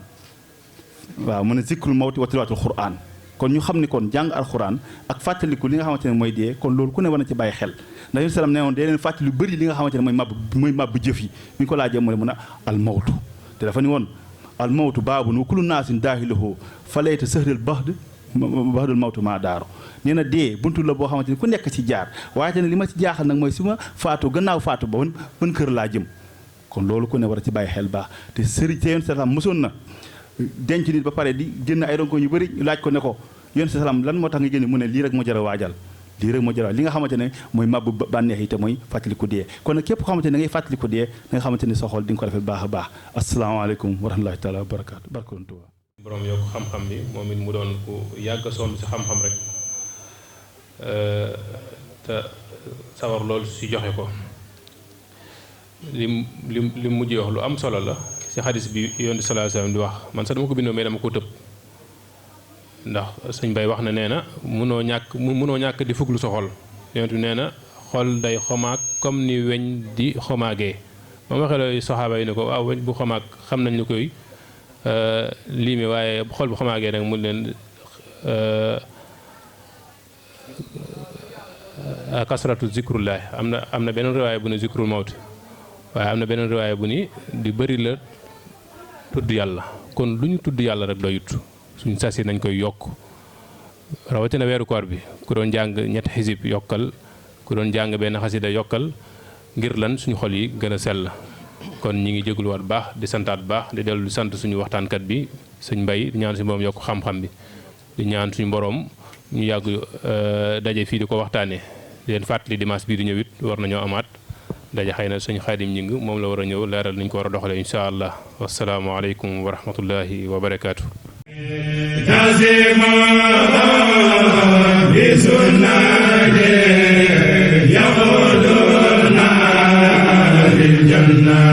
waaw mu ne zikrul mawti wa tilaawatul xuraan kon ñu xam ni kon jàng alxuraan ak fàttaliku li nga xamante ne mooy dee kon loolu ku ne war na ci bàyyi xel ndax yéen salaam nee woon dee leen fàttali lu bëri li nga xamante ne mooy màbb jëf yi bi ñu ko laajee mu ne mun a al mawtu te dafa ni woon al mawtu baabun wa kullu naasin daaxiluhu fa layta sëhril baxdul mawtu maa daaru nee na dee buntu la boo xamante ni ku nekk ci jaar waaye te ne li ma ci jaaxal nag mooy su ma faatu gannaaw faatu ba ban kër laa jëm kon loolu ku ne war a ci bàyyi xel baax te sëriñ te yoon salaam mosoon na denc nit ba pare di génn ay ronko yu bëri laaj ko ne ko yoon salaam lan moo tax nga génn mu ne lii rek moo jar a waajal lii rek moo jar a li nga xamante ne mooy mabbu bànneex yi te mooy fàttaliku dee kon nag képp ko xamante ne da ngay fàttaliku dee da nga xamante ne sa xol di nga ko defee baax a baax asalaamaaleykum wa rahmatulahi taala wa barakaatu barkoon Tuubaa borom yokk xam-xam bi moom it mu doon ku yàgg sonn si xam-xam rek te sawar loolu si joxe ko lim mujjee wax lu am solo la si xadis bi Yonent bi sallallahu alayhi wasallam di wax man sax dama ko bindoo mais dama ko tëb ndax sëñ Bay wax na nee na munoo ñàkk di fuglu sa xol Yonent bi nee na xol day xomaag comme ni weñ di xomaagee ba ma waxee la saxaaba yi ne ko waaw weñ bu xomaag xam nañ lu koy liime waaye xol bu xomaagee nag mu leen kasratu zikrullahi am na beneen riwaaya bu ne zikrul mawt waaye am na beneen riwaaya bu ni di bëri la tudd yàlla kon lu ñu tudd yàlla rek doyut suñ sasi nañ koy yokk rawatina weeru koor bi ku doon jàng ñetti xisib yokkal ku doon jàng benn xasida yokkal ngir lan suñu xol yi gën a sell kon ñi ngi jégluwaat baax di santaat baax di dellu di sant suñu waxtaankat bi sëñ Mbay di ñaan suñu borom yokk xam-xam bi di ñaan suñu borom ñu yàgg daje fii di ko waxtaanee di leen fàttali dimanche bii di ñëw it war nañoo amaat daje xëy na sëñ Xaadim ñing moom la war a ñëw leeral nañ ko war a doxalee incha allah wasalaamualeykum wa rahmatullahi wa barakaatu. الجنة